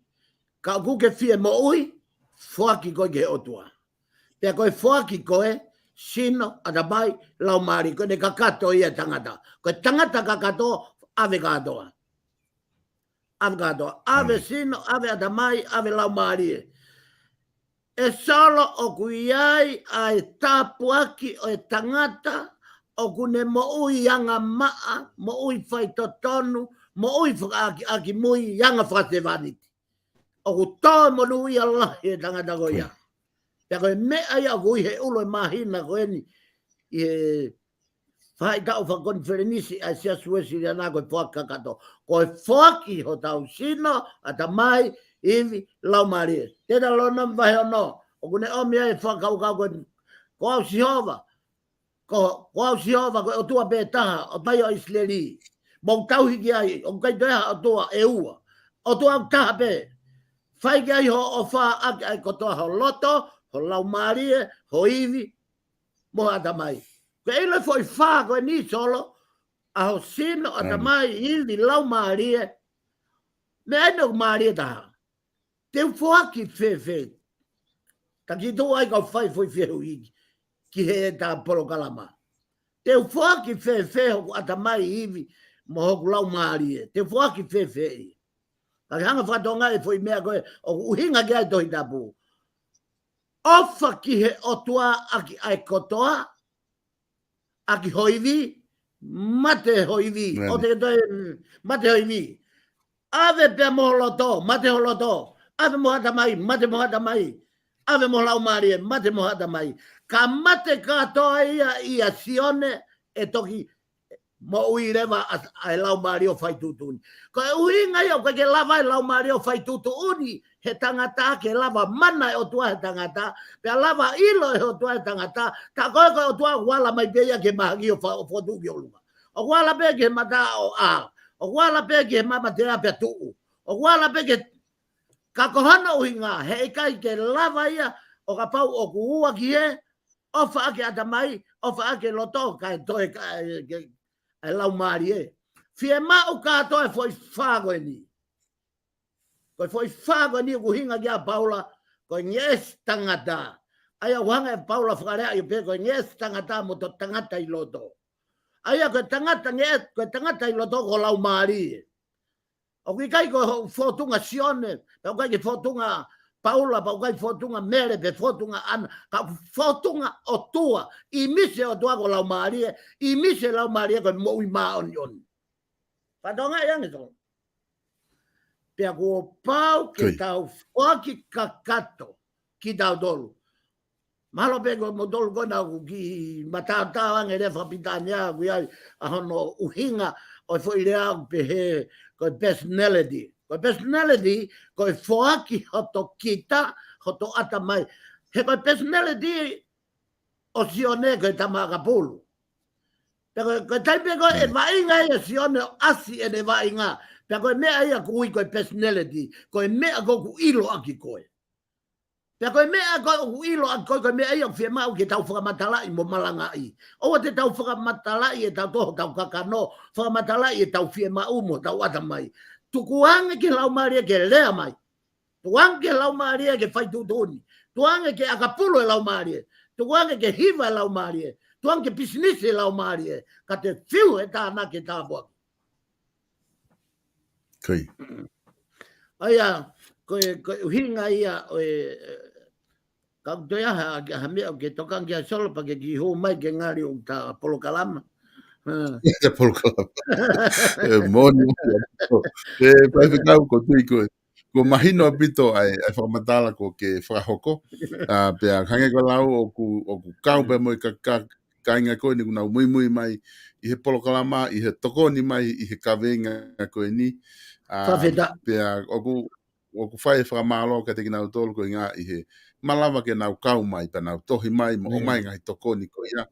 Kapau ʻoku ke fie moʻui, foaki koe ki he ʻOtua. Pea ko e foaki ko e sino, ʻatamai, laumālie, ko ʻene kakato ia e tangata. Ko e tangata kakato, ʻave kātoa. ʻAve kātoa, ʻave sino, ʻave ʻatamai, ʻave laumālie. ʻE Solo ʻoku ʻi ai ʻa e tāpuaki ʻo e tangata, ʻoku ne moʻui angamaʻa, moʻui faitotonu, moʻui fakaʻakiʻakimui, anga fakasevāniti. ʻOku tō e monūʻia lahi e tangata ko ia. Pea ko e meʻa ia ʻoku ui he ʻulu ʻe māhina ko eni, ʻi he faʻahitaʻu fakakonifelenisi ʻa e Siasi Uēsiliana ko e foaki kakato. Ko e foaki hotau sino, ʻatamai, ivi, laumālie. Teutalōnome vahe ono, ʻoku ne ʻomi ai e fakakaukau ko e, ko au Sihova, ko, ko au Sihova, ko e ʻOtua pē taha, ʻOtua ʻo ʻIsileli. Mou tauhi ki ai, ʻoku ʻikai toe ʻi ai ha ʻotua ʻe ua. ʻOtua ʻoku taha pē. Fai ki ai hoʻo ʻofa ʻaki ʻa e kotoa ho loto, ho laumālie, ho ivi, mo ho ʻatamai. Ko e ʻilo e foʻi fā ko eni Solo, ʻa ho sino, ʻatamai, ivi, laumālie. Meʻa eni ʻoku mālie taha. Te u foaki fēfē. Ka kiʻi tuʻu ai kau fai foʻi fehuʻi ki heʻeta polokalama. Te u foaki fēfē hoku ʻatamai, ivi, mo hoku laumālie. Te u foaki fēfē ia. Ka ke hanga fakatonga e foʻi meʻa ko ē, ʻoku ʻuhinga ki ai e Tohi Tapu. ʻOfa ki he ʻOtua ʻaki ʻa e kotoa, ʻaki ho ivi, mate ho ivi. ʻO te ke toe, mate ho ivi. ʻAve pea mo ho loto, mate ho loto. ʻAve mo ho ʻatamai, mate mo ho ʻatamai. ʻAve mo ho laumālie, mate mo ho ʻatamai. Ka mate kātoa ia ʻia Sione, ʻe toki moʻui leva ʻa, ʻa e laumālie ʻo fai tuʻutuʻuni. Ko e ʻuhinga ia ʻoku ʻikai ke lava e laumālie ʻo fai tuʻutuʻuni he tangata ke lava mana e ʻOtua he tangata, pea lava ʻilo e ʻOtua he tangata, tā ko ē ko e ʻOtua ʻoku ala mai pē ia ke mahangi ʻo fa-, ʻo fotu ki ʻolunga. ʻOku ala pē ke mata ʻo ʻā, ʻoku ala pē ke mamatea pea tuʻu, ʻoku ala pē ke, ka ko hono ʻuhinga, heʻikai ke lava ia, ʻo kapau ʻoku ua ki he, ʻofa ʻaki ʻatamai, ʻofa ʻaki loto, kae toe, kae, ke, ʻa e laumālie. Fiemaʻu kātoa e foʻi fā ko eni. Ko e foʻi fā ko eni ʻoku ʻuhinga ki ai ʻa Paula, ko e ngeʻesi tangata. ʻA ia ʻoku hanga ʻe Paula fakalea ʻi pē, ko e ngeʻesi tangata mo e tangata ʻi loto. ʻA ia ko e tangata ngeʻesi, ko e tangata ʻi loto ko e laumālie. ʻOku ʻikai ko hoʻo fōtunga Sione, pea ʻoku ʻikai ke fōtunga Paula, pea ʻoku ʻikai fōtunga Mele, pe fōtunga ʻAna, ka fōtunga ʻOtua, ʻi misi ʻOtua ko e laumālie, ʻi misi laumālie ko e moʻui māʻoniʻoni. Fakatokangaʻi ange, Solo. Pea kuo pau ke tau foaki kakato kitautolu. Mahalo pē ko moutolu ko ena ʻoku kiʻi mataotao ange lea fakapitānia ʻoku ʻi ai ʻa hono ʻuhinga ʻo e foʻi lea ʻoku pehē ko e personality. Ko e personality, ko e foaki hoto kita, hoto ʻatamai. He ko e personality ʻo Sione ko e tama ʻakapulu. Pea ko e, ko e taimi pē ko ē ʻe vaʻinga ai ʻa Sione ʻo ʻasi ʻene vaʻinga. Pea ko e meʻa ia ʻoku ui ko e personality. Ko e meʻa ʻoku ʻiloʻaki koe. Pea ko e meʻa ko ē ʻoku ʻiloʻaki koe, ko e meʻa ia ʻoku fiemaʻu ke tau fakamatalaʻi mo malangaʻi. ʻOua te tau fakamatalaʻi ʻetau toho, tau kakano, fakamatalaʻi ʻetau fiemaʻu mo tau ʻatamai. Tukuange ki he Laumālie ke lea mai. Tukuange ki he Laumālie ke fai tuʻutuʻuni. Tukuange ke ʻakapulu e Laumālie. Tukuange ke hiva e Laumālie. Tukuange ke pisinisi e Laumālie. Ka te fiu he tānaki tāpuaki. ʻA ia, ko e, ko e ʻuhinga ia ʻo e, ka ʻoku toe ʻi ai ha, ha meʻa ʻoku ke tokanga ki ai Solo pea ke kiʻi hū mai ke ngali ʻo ta polokalama. Ē, ta polokalama. Ē, moʻoni, moʻoni. Ē, Faifekau, ʻoku ou tui ko e, kuo mahino ʻaupito ʻa e, ʻa e fakamatala kuo ke fakahoko. ʻA, pea hangē ko e lau ʻoku, ʻoku kau pē mo e ka, ka, kāinga ko eni ʻoku nau muimui mai ʻi he polokalama, ʻi he tokoni mai, ʻi he kaveinga ko eni. ʻA, pea ʻoku, ʻoku fai e fakamālō kiate kinautolu ko e ʻuhinga ʻi he malava ke nau kau mai, pea nau tohi mai, mo ʻomai ngaahi tokoni ko ia.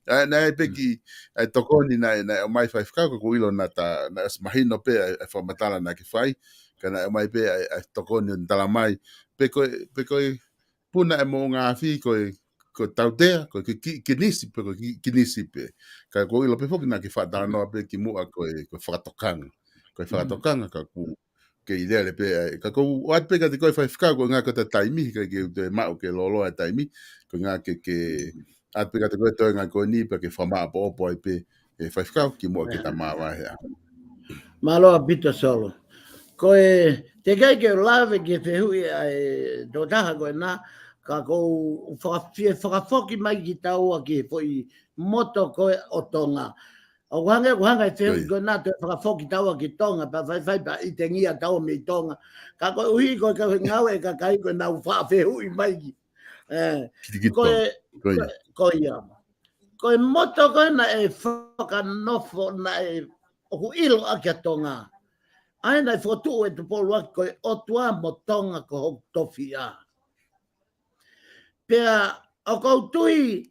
ʻA, naʻe ʻi ai pē kiʻi, ʻa e tokoni naʻe, naʻe ʻomai Faifekau, ka ʻoku ou ʻilo naʻa ta, naʻe ʻosi mahino pē ʻa e, ʻa e fakamatala naʻa ke fai, ka naʻe ʻomai pē ʻa e, ʻa e tokoni ʻo ne tala mai, pe ko e, pe ko e puna e moʻunga afi ko e, ko e tautea, ko e ki, ki, kinisi pē, ko e ki, kinisi pē. Ka ʻoku ou ʻilo pē foki naʻa ke fakatalanoa pē kimuʻa ko e, ko e fakatokanga. Ko e fakatokanga ka ʻoku kei lele pē ai. Ka ʻoku ou ʻoatu pē kiate koe Faifekau, ko e ʻuhinga ko e taimi, ka ke u toe maʻu ke loloa e taimi, ko e ʻuhinga ke, ke ʻoatu pē kiate koe toenga ko eni, pea ke fakamāʻopoʻopo ai pē, ʻe Faifekau, kimuʻa ke ta māvae hea. Mālō ʻaupito Solo. Ko e, teʻeki ai ke u lave ki he fehuʻi ʻa e tokotaha ko ena, ka ʻoku ou faka-, fie fakafoki mai kitaua ki he foʻi moto ko ē ʻo Tonga. ʻOku hangē, ʻoku hanga ʻe he fehuʻi ko ena toe fakafoki taua ki Tonga, pea faifai pea ʻitengia taua mei Tonga. Ka koeʻuhi ko e kau he ngāue ʻa e kakai ko ē naʻa nau fakafehuʻi mai ki. Ē, ko e, ko ia. Ko e moto ko ē naʻe fakanofo, naʻe ʻoku ʻiloʻaki ʻa Tonga. ʻA ia naʻe fokotuʻu ʻe Tupou ʻUluaki ko e ʻOtua mo Tonga ko hoku tofiʻa. Pea ʻoku ou tui,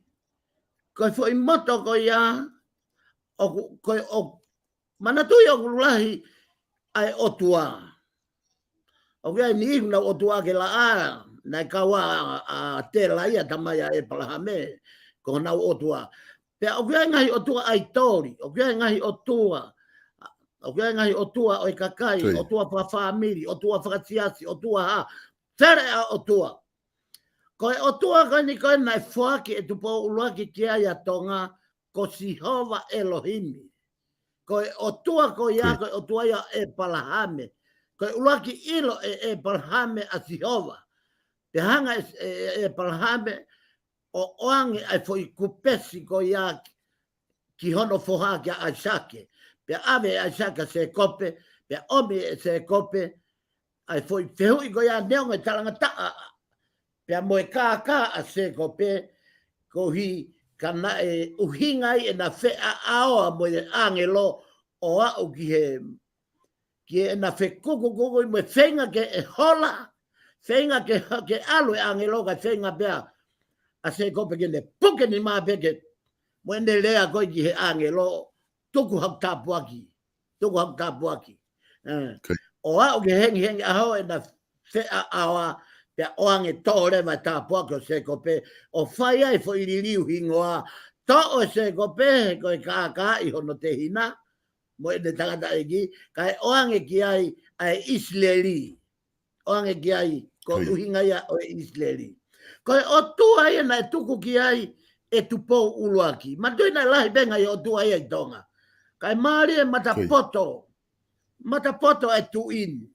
ko e foʻi moto ko ia, ʻoku, ko e, ʻo, manatuʻi ʻoku lahi ʻa e ʻOtua. ʻOku ʻi ai e niʻihi ʻoku nau ʻotua ke laʻā, naʻe kau ʻa, ʻa Tela ia tamai ʻa ʻEpalahame, ko honau ʻotua. Pea ʻoku ʻi ai e ngaahi ʻotua ʻaitoli, ʻoku ʻi ai e ngaahi ʻotua, ʻoku ʻi ai e ngaahi ʻotua ʻo e kakai, ʻotua fakafāmili, ʻotua fakasiasi, ʻotua hā, fele ʻa ʻotua. Ko e ʻOtua ko eni ko ē naʻe foaki ʻe Tupou ʻUluaki ki ai ʻa Tonga, ko Sihova ʻElohimi. Ko e ʻOtua ko ia, ko e ʻOtua ia ʻo ʻEpalahame. Ko e ʻuluaki ʻilo ʻe ʻEpalahame ʻa Sihova. Pea hanga ʻe, ʻe, ʻe ʻEpalahame ʻo ʻoange ʻa e foʻi kupesi ko ia ki hono foha kia ʻAisake. Pea ʻave ʻe ʻAisake ʻa Sēkope, pea ʻomi ʻe Sēkope ʻa e foʻi fehuʻi ko ia neongo e talangataʻa pea mo e kākā ʻa Sēkope, koeʻuhi ka naʻe ʻuhinga ai ʻena feʻaʻaoa mo e ʻāngelo ʻo aʻu ki he, ki heʻena fekukukuku mo e feinga ke ʻe hola, feinga ke, ke ʻalu e ʻāngelo kae feinga pē ʻa Sēkope ke ne puke nima pē ke, mo ʻene lea ko ē ki he ʻāngelo, tuku haʻaku tāpuaki. Tuku haʻaku tāpuaki. Ē. ʻO aʻu ki he hengihengi ʻaho ʻena feʻaʻaoa, pea ʻoange toʻo leva e tāpuaki ʻo Sēkope, ʻo fai ai e foʻi liliu hingoa, toʻo ʻe Sēkope, ko e kākaaʻi hono tehina, mo ʻene tangataʻeiki, kae ʻoange ki ai ʻa e ʻIsileli. ʻOange ki ai, ko e ʻuhinga ia ʻo e ʻIsileli. Ko e ʻOtua ia naʻe tuku ki ai ʻe Tupou ʻUluaki. Manatuʻi naʻe lahi pē ngaahi ʻotua ia ʻi Tonga. Kae mālie e matapoto. Matapoto e tuʻi ni.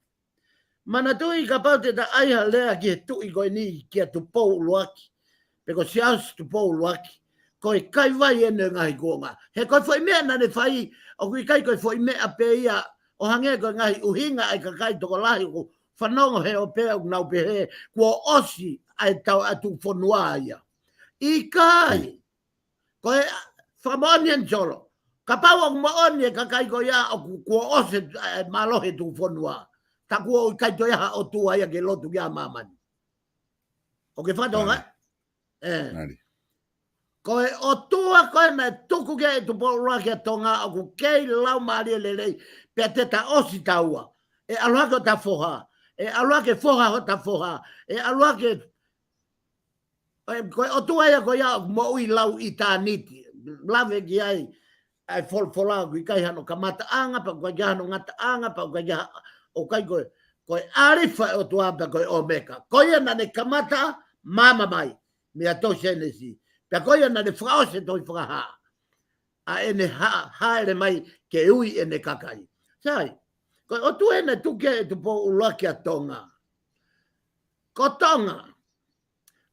Manatuʻi kapau te ta ʻai ha lea ki he tuʻi ko eni kia Tupou ʻUluaki. Pe ko Siaosi Tupou ʻUluaki. ko e kaivai ʻene ngaahi kuonga. He ko e foʻi meʻa naʻa ne fai, ʻoku ʻikai ko e foʻi meʻa pē ia, ʻo hangē ko e ngaahi ʻuhinga ʻa e kakai tokolahi ʻoku fanongo he ʻope ʻoku nau pehē, kuo ʻosi ʻa e tau ʻa e tuku fonua ia. ʻIkai, ko e fakamoʻoni ʻeni Solo. Kapau ʻoku moʻoni e kakai ko ia ʻoku kuo ʻosi e, e mālohi e tuku fonua. Tā kuo ʻikai toe ʻi ai ha ʻotua ia ke lotu ki ai ʻa māmani. ʻOku ke fakatokangaʻi? Ē. Ko e ʻotua ko ē naʻe tuku ki ai e Tupou ʻUluaki ʻa Tonga ʻoku kei laumālie lelei, pea te ta ʻosi taua. ʻE ʻalu hake hota foha. ʻE ʻalu hake foha hota foha. ʻE ʻalu hake, ē, ko e ʻotua ia ko ia ʻoku moʻui lau ʻitāniti. Lave ki ai, ʻa e folofola ʻoku ʻikai hano kamataʻanga, pea ʻoku ʻikai hano ngataʻanga, pea ʻoku ʻikai ha-, ʻoku ʻikai ko e, ko e ʻAlifa e ʻOtua pea ko e ʻOmeka. Ko ia naʻa ne kamata māmani mai, meia tohi Sēnesi. Pea ko ia naʻa ne fakaʻosi e tohi Fakahā. ʻA ʻene ha-, hāʻele mai ke ui ʻene kakai. Sai, ko e ʻotua ʻeni naʻe tuku ki ai e Tupou ʻUluaki ʻa Tonga. Ko Tonga.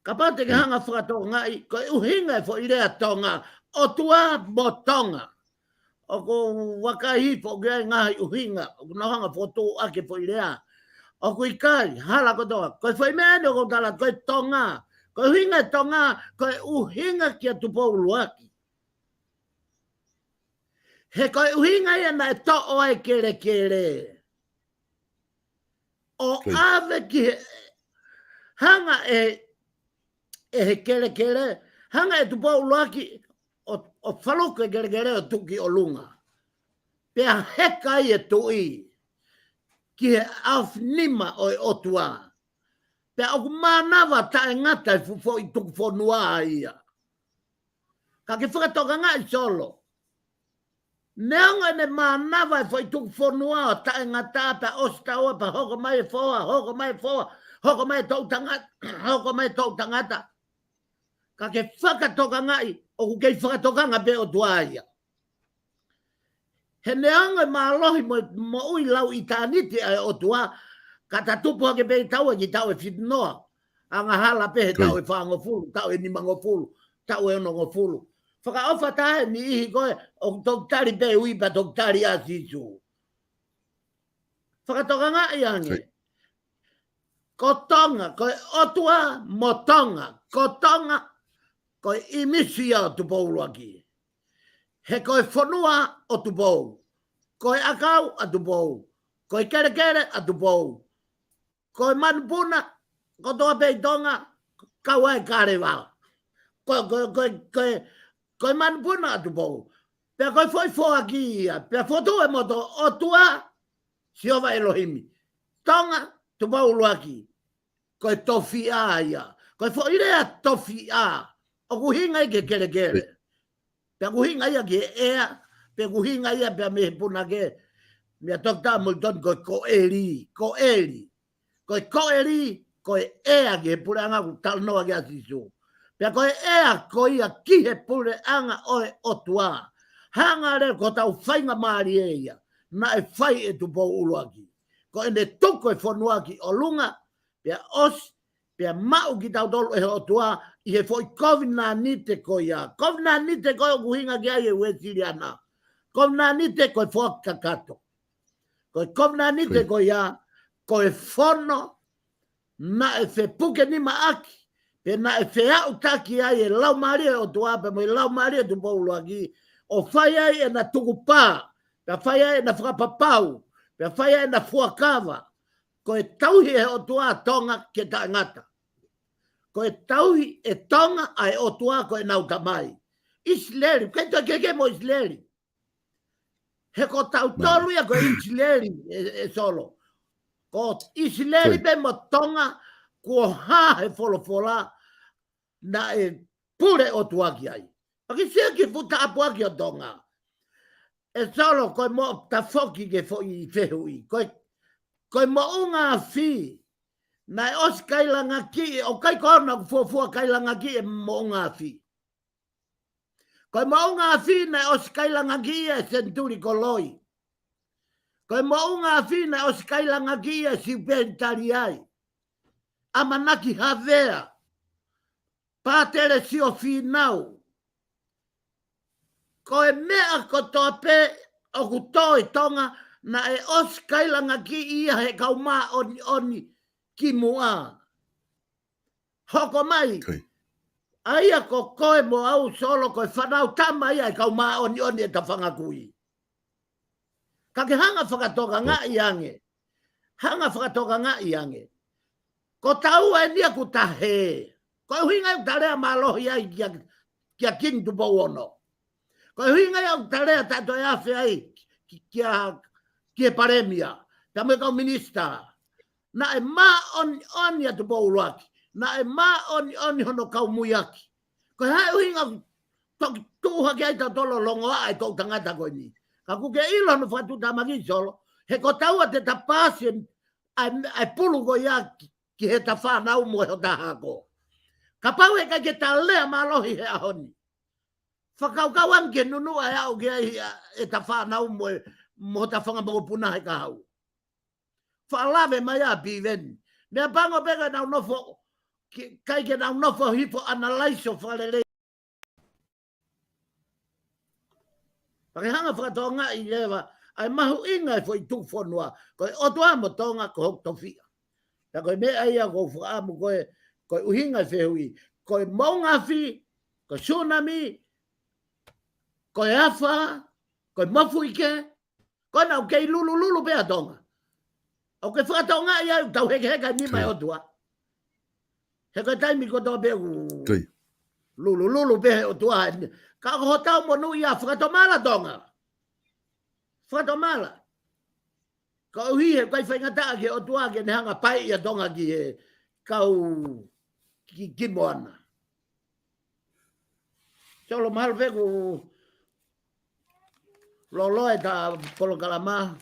Kapau te ke hanga fakatokangaʻi, ko e ʻuhinga e foʻi lea Tonga, ʻotua mo Tonga. ʻOku ou vakai hifo ki ai ngaahi ʻuhinga, ʻoku nau hanga fokotuʻu ʻaki e foʻi lea. ʻOku ʻikai, hala kotoa, ko e foʻi meʻa ʻeni ʻoku ou tala, ko e Tonga. Ko e ʻuhinga e Tonga, ko e ʻuhinga kia Tupou ʻUluaki. He ko e ʻuhinga ia naʻe toʻo ai e kelekele. ʻO ʻave ki he, hanga ʻe, ʻe he kelekele, hanga ʻe Tupou ʻUluaki ʻo, ʻo faluku e kelekele ʻo tuku ki ʻolunga. Pea heka ai e tuʻi ki he ʻaofinima ʻo e ʻOtua. Pea ʻoku mānava taʻengata e fu-, foʻi tuku fonua ia. Ka ke fakatokangaʻi Solo. Neongo ʻene mānava e foʻi tuku fonua ʻo taʻengata pea ʻosi taua pea hoko mai e foha, hoko mai e foha, hoko mai e toʻu tangata, hoko mai e toʻu tangata. Ka ke fakatokangaʻi, ʻoku kei fakatokanga pē ʻOtua ia. He neongo e mālohi mo, moʻui lau ʻitāniti ʻa e ʻOtua, ka ta tupu hake pē ʻi taʻu ʻe ki taʻu ʻe fitu noa. Angahala pē he taʻu ʻe fāngofulu, taʻu ʻe nimangofulu, taʻu ʻe onongofulu. Fakaʻofa taha e niʻihi ko ē, ʻoku toki tali pē ui pea toki tali ʻa Sīsū. Fakatokangaʻi ange. Ko Tonga, ko e ʻOtua mo Tonga, ko Tonga, ko e ʻimisi ia ʻo Tupou ʻUluaki. He ko e fonua ʻo Tupou, ko e ʻakau ʻa Tupou, ko e kelekele ʻa Tupou, ko e manupuna, kotoa pē ʻi Tonga, kau ai e kaleva. Ko, ko, ko, ko, ko e manupuna ʻa Tupou. Pea ko e foʻi foaki ia, pea fotu e moto ʻOtua, Sihova ʻElohimi. Tonga, Tupou ʻUluaki. Ko e tofiʻa ia. Ko e foʻi lea tofiʻa. ʻOku ʻuhinga ia ki he kelekele. Pea ʻoku ʻuhinga ia ki he ʻea. Pea ʻoku ʻuhinga ia pea mei he punake. Meia Toketā Molitoni ko e koʻeli. Koʻeli. Ko e koʻeli, ko e ʻea ki he puleʻanga ʻoku talanoa ki ai ʻa Sīsū. Pea ko e ʻea ko ia ki he puleʻanga ʻo e ʻOtua. Hanga leva ko hotau faingamālie ia. Naʻe fai ʻe Tupou ʻUluaki. Ko ʻene tuku e fonua ki ʻolunga, pea ʻosi, pea maʻu kitautolu ʻe he ʻOtua ʻi he foʻi kovinānite ko ia. Kovinānite ko ē ʻoku ʻuhinga ki ai e Uēsiliana. Kovinānite ko e foaki kakato. Ko e kovinānite ko ia, ko e fono, naʻe fepuke nima ʻaki, pe naʻe feaʻutaki ai e Laumālie ʻo e ʻOtua, pea mo e Laumālie ʻo Tupou ʻUluaki, ʻo fai ai ʻena tukupā, pea fai ai ʻena fakapapau, pea fai ai ʻena fuakava, ko e tauhi ʻe he ʻOtua ʻa Tonga ke taʻengata. Ko e tauhi ʻe Tonga ʻa e ʻOtua ko ʻenau tamai. ʻIsileli, ʻikai toe kehekehe mo ʻIsileli. He ko tautolu ia ko ʻIsileli, ʻe, ʻe Solo. Ko ʻIsileli pē mo Tonga, kuo hā he folofola, naʻe pule ʻOtua ki ai. ʻOku ke sio ki he fuʻu tāpuaki ʻo Tonga. ʻE Solo, ko e mo tafoki ki he foʻi fehuʻi. Ko e, ko e moʻunga afi, naʻe ʻosi kailangakiʻi, ʻoku ʻikai ko au naʻa ku fuofua kailangakiʻi e moʻunga afi. Ko e moʻunga afi naʻe ʻosi kailangakiʻi ia ʻe he senituli ko Loi. Ko e moʻunga afi naʻe ʻosi kailangakiʻi ia ʻe Siupeni Taliai. ʻAmanaki Havea. Pātele Siofīnau. ko e meʻa kotoa pē ʻoku tō ʻi Tonga, naʻe ʻosi kailangaki ia he kau māʻoniʻoni kimuʻa. Hoko mai. ʻA ia ko koe mo au Solo ko e fānau tama ia ʻa e kau māʻoniʻoni ʻe tafanga kui. Ka ke hanga fakatokangaʻi ange. Hanga fakatokangaʻi ange. Ko taua eni ʻoku ta hē. Ko e ʻuhinga ʻoku ta lea mālohi ai kia, kia Kingi Tupou Ono. Ko e ʻuhinga ʻoku ta lea taʻe toe afe ai ki, kia, kia Palēmia. Pea mo e kau minisitā. Naʻe māʻoniʻoni ʻa Tupou ʻUluaki. Naʻe māʻoniʻoni hono kaumuiaki. Ko e hā e ʻuhinga toki tuʻu hake ai tautolu ʻo longoaʻa e toʻutangata ko eni. Ka ʻoku ke ʻilo hono fakatuʻutāmaki Solo. He ko taua te ta paasi ʻa e, ʻa e pulu ko ia ki, ki heʻeta fānau mo hota hako. Kapau heʻikai ke ta lea mālohi he ʻaho ni. Fakakaukau ange ki he nunuʻa ʻe aʻu ki ai ʻa, ʻeta fānau mo e, mo hota fanga mokopuna he kahaʻu. Fakalave mai ʻa Piveni. Meʻapango pē ka nau nofo, ki, ʻikai ke nau nofo hifo analaiso fakalelei. Pea ke hanga fakatokangaʻi leva, ʻa e mahuʻinga e foʻi tuʻufonua, ko e ʻOtua mo Tonga ko hoku tofiʻa. Pea ko e meʻa ia ʻoku ou fakaʻamu ko e, ko e ʻuhinga e fehuʻi, ko e moʻunga afi, ko e sunami, ko e afa, ko e mafuike, ko ena ʻoku kei lulululu pē ʻa Tonga. ʻOku ke fakatokangaʻi ʻa e tau hekeheka e nima e ʻOtua. He ko e taimi kotoa pē ʻoku lulululu pē he ʻOtua. Ka ko hotau monūʻia fakatomala Tonga. Fakatomala. Ka ʻoku ʻikai faingataʻa ki he ʻOtua ke ne hanga paiʻi ʻa Tonga ki he kau ki, ki moana. Solo mahalo pē ʻoku loloa ʻeta polokalama.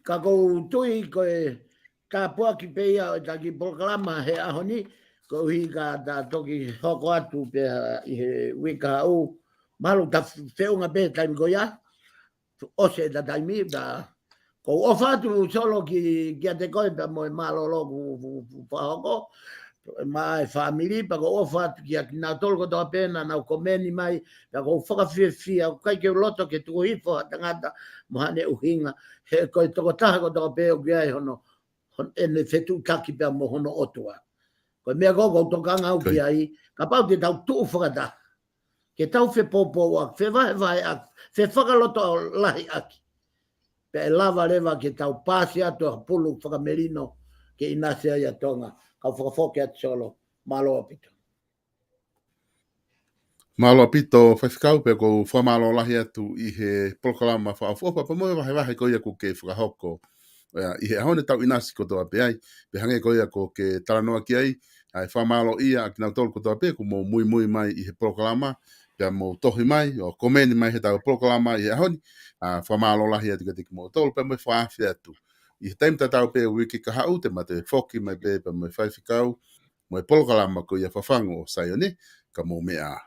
Ka ʻoku ou tui ko e tāpuaki pē ia ʻo ʻeta kiʻi polokalama he ʻaho ni, koeʻuhi ka ta toki hoko atu pē ʻi he uike kahaʻu, mahalo ta feʻunga pē taimi ko ia, ʻosi ʻeta taimi, ta ʻoku ou ʻofa atu Solo ki, kiate koe pea mo e mālōlō kuo, kuo, kuo fakahoko, mo e fāmili, pea ʻoku ou ʻofa atu kia kinautolu kotoa pē naʻa nau komeni mai, pea ʻoku ou fakafiefia, ʻoku ʻikai ke u loto ke tuku hifo ha tangata mo haʻane ʻuhinga, he ko e tokotaha kotoa pē ʻoku ʻi ai hono, hono ʻene fetuʻutaki pea mo hono ʻOtua. Ko e meʻa ko ē ʻoku ou tokanga au ki ai, kapau te tau tuʻu fakataha. Ke tau fepōpōʻaki, fevahevaheʻaki, fefakalotoʻalahiʻaki. Pea ʻe lava leva ke tau paasi atu ha pulu fakamelino ke ʻinasi ai ʻa Tonga. Kau fakafoki atu Solo, mālō ʻaupito. Mālō ʻaupito, Faifekau, pea ʻoku ou fakamālō lahi atu ʻi he polokalama fakaʻofoʻofa, pea mo e vahevahe ko ia ʻoku ke fakahoko. ʻIa, ʻi he ʻaho ni tau ʻinasi kotoa pē ai, pea hangē ko ia ʻoku ke talanoa ki ai, ʻa e fakamālō ia ʻa kinautolu kotoa pē, kuo mou muimui mai ʻi he polokalama, pea mou tohi mai, ʻo komeni mai heʻetau polokalama ʻi he ʻaho ni, ʻa, fakamālō lahi atu kiate kimoutolu, pea mo e fakaafe atu. ʻI he taimi tatau pē uike kahaʻu te ma toe foki mai pē, pea mo e Faifekau, mo e polokalama ko ia Fafangu ʻo Saione, ka mou meʻa ā.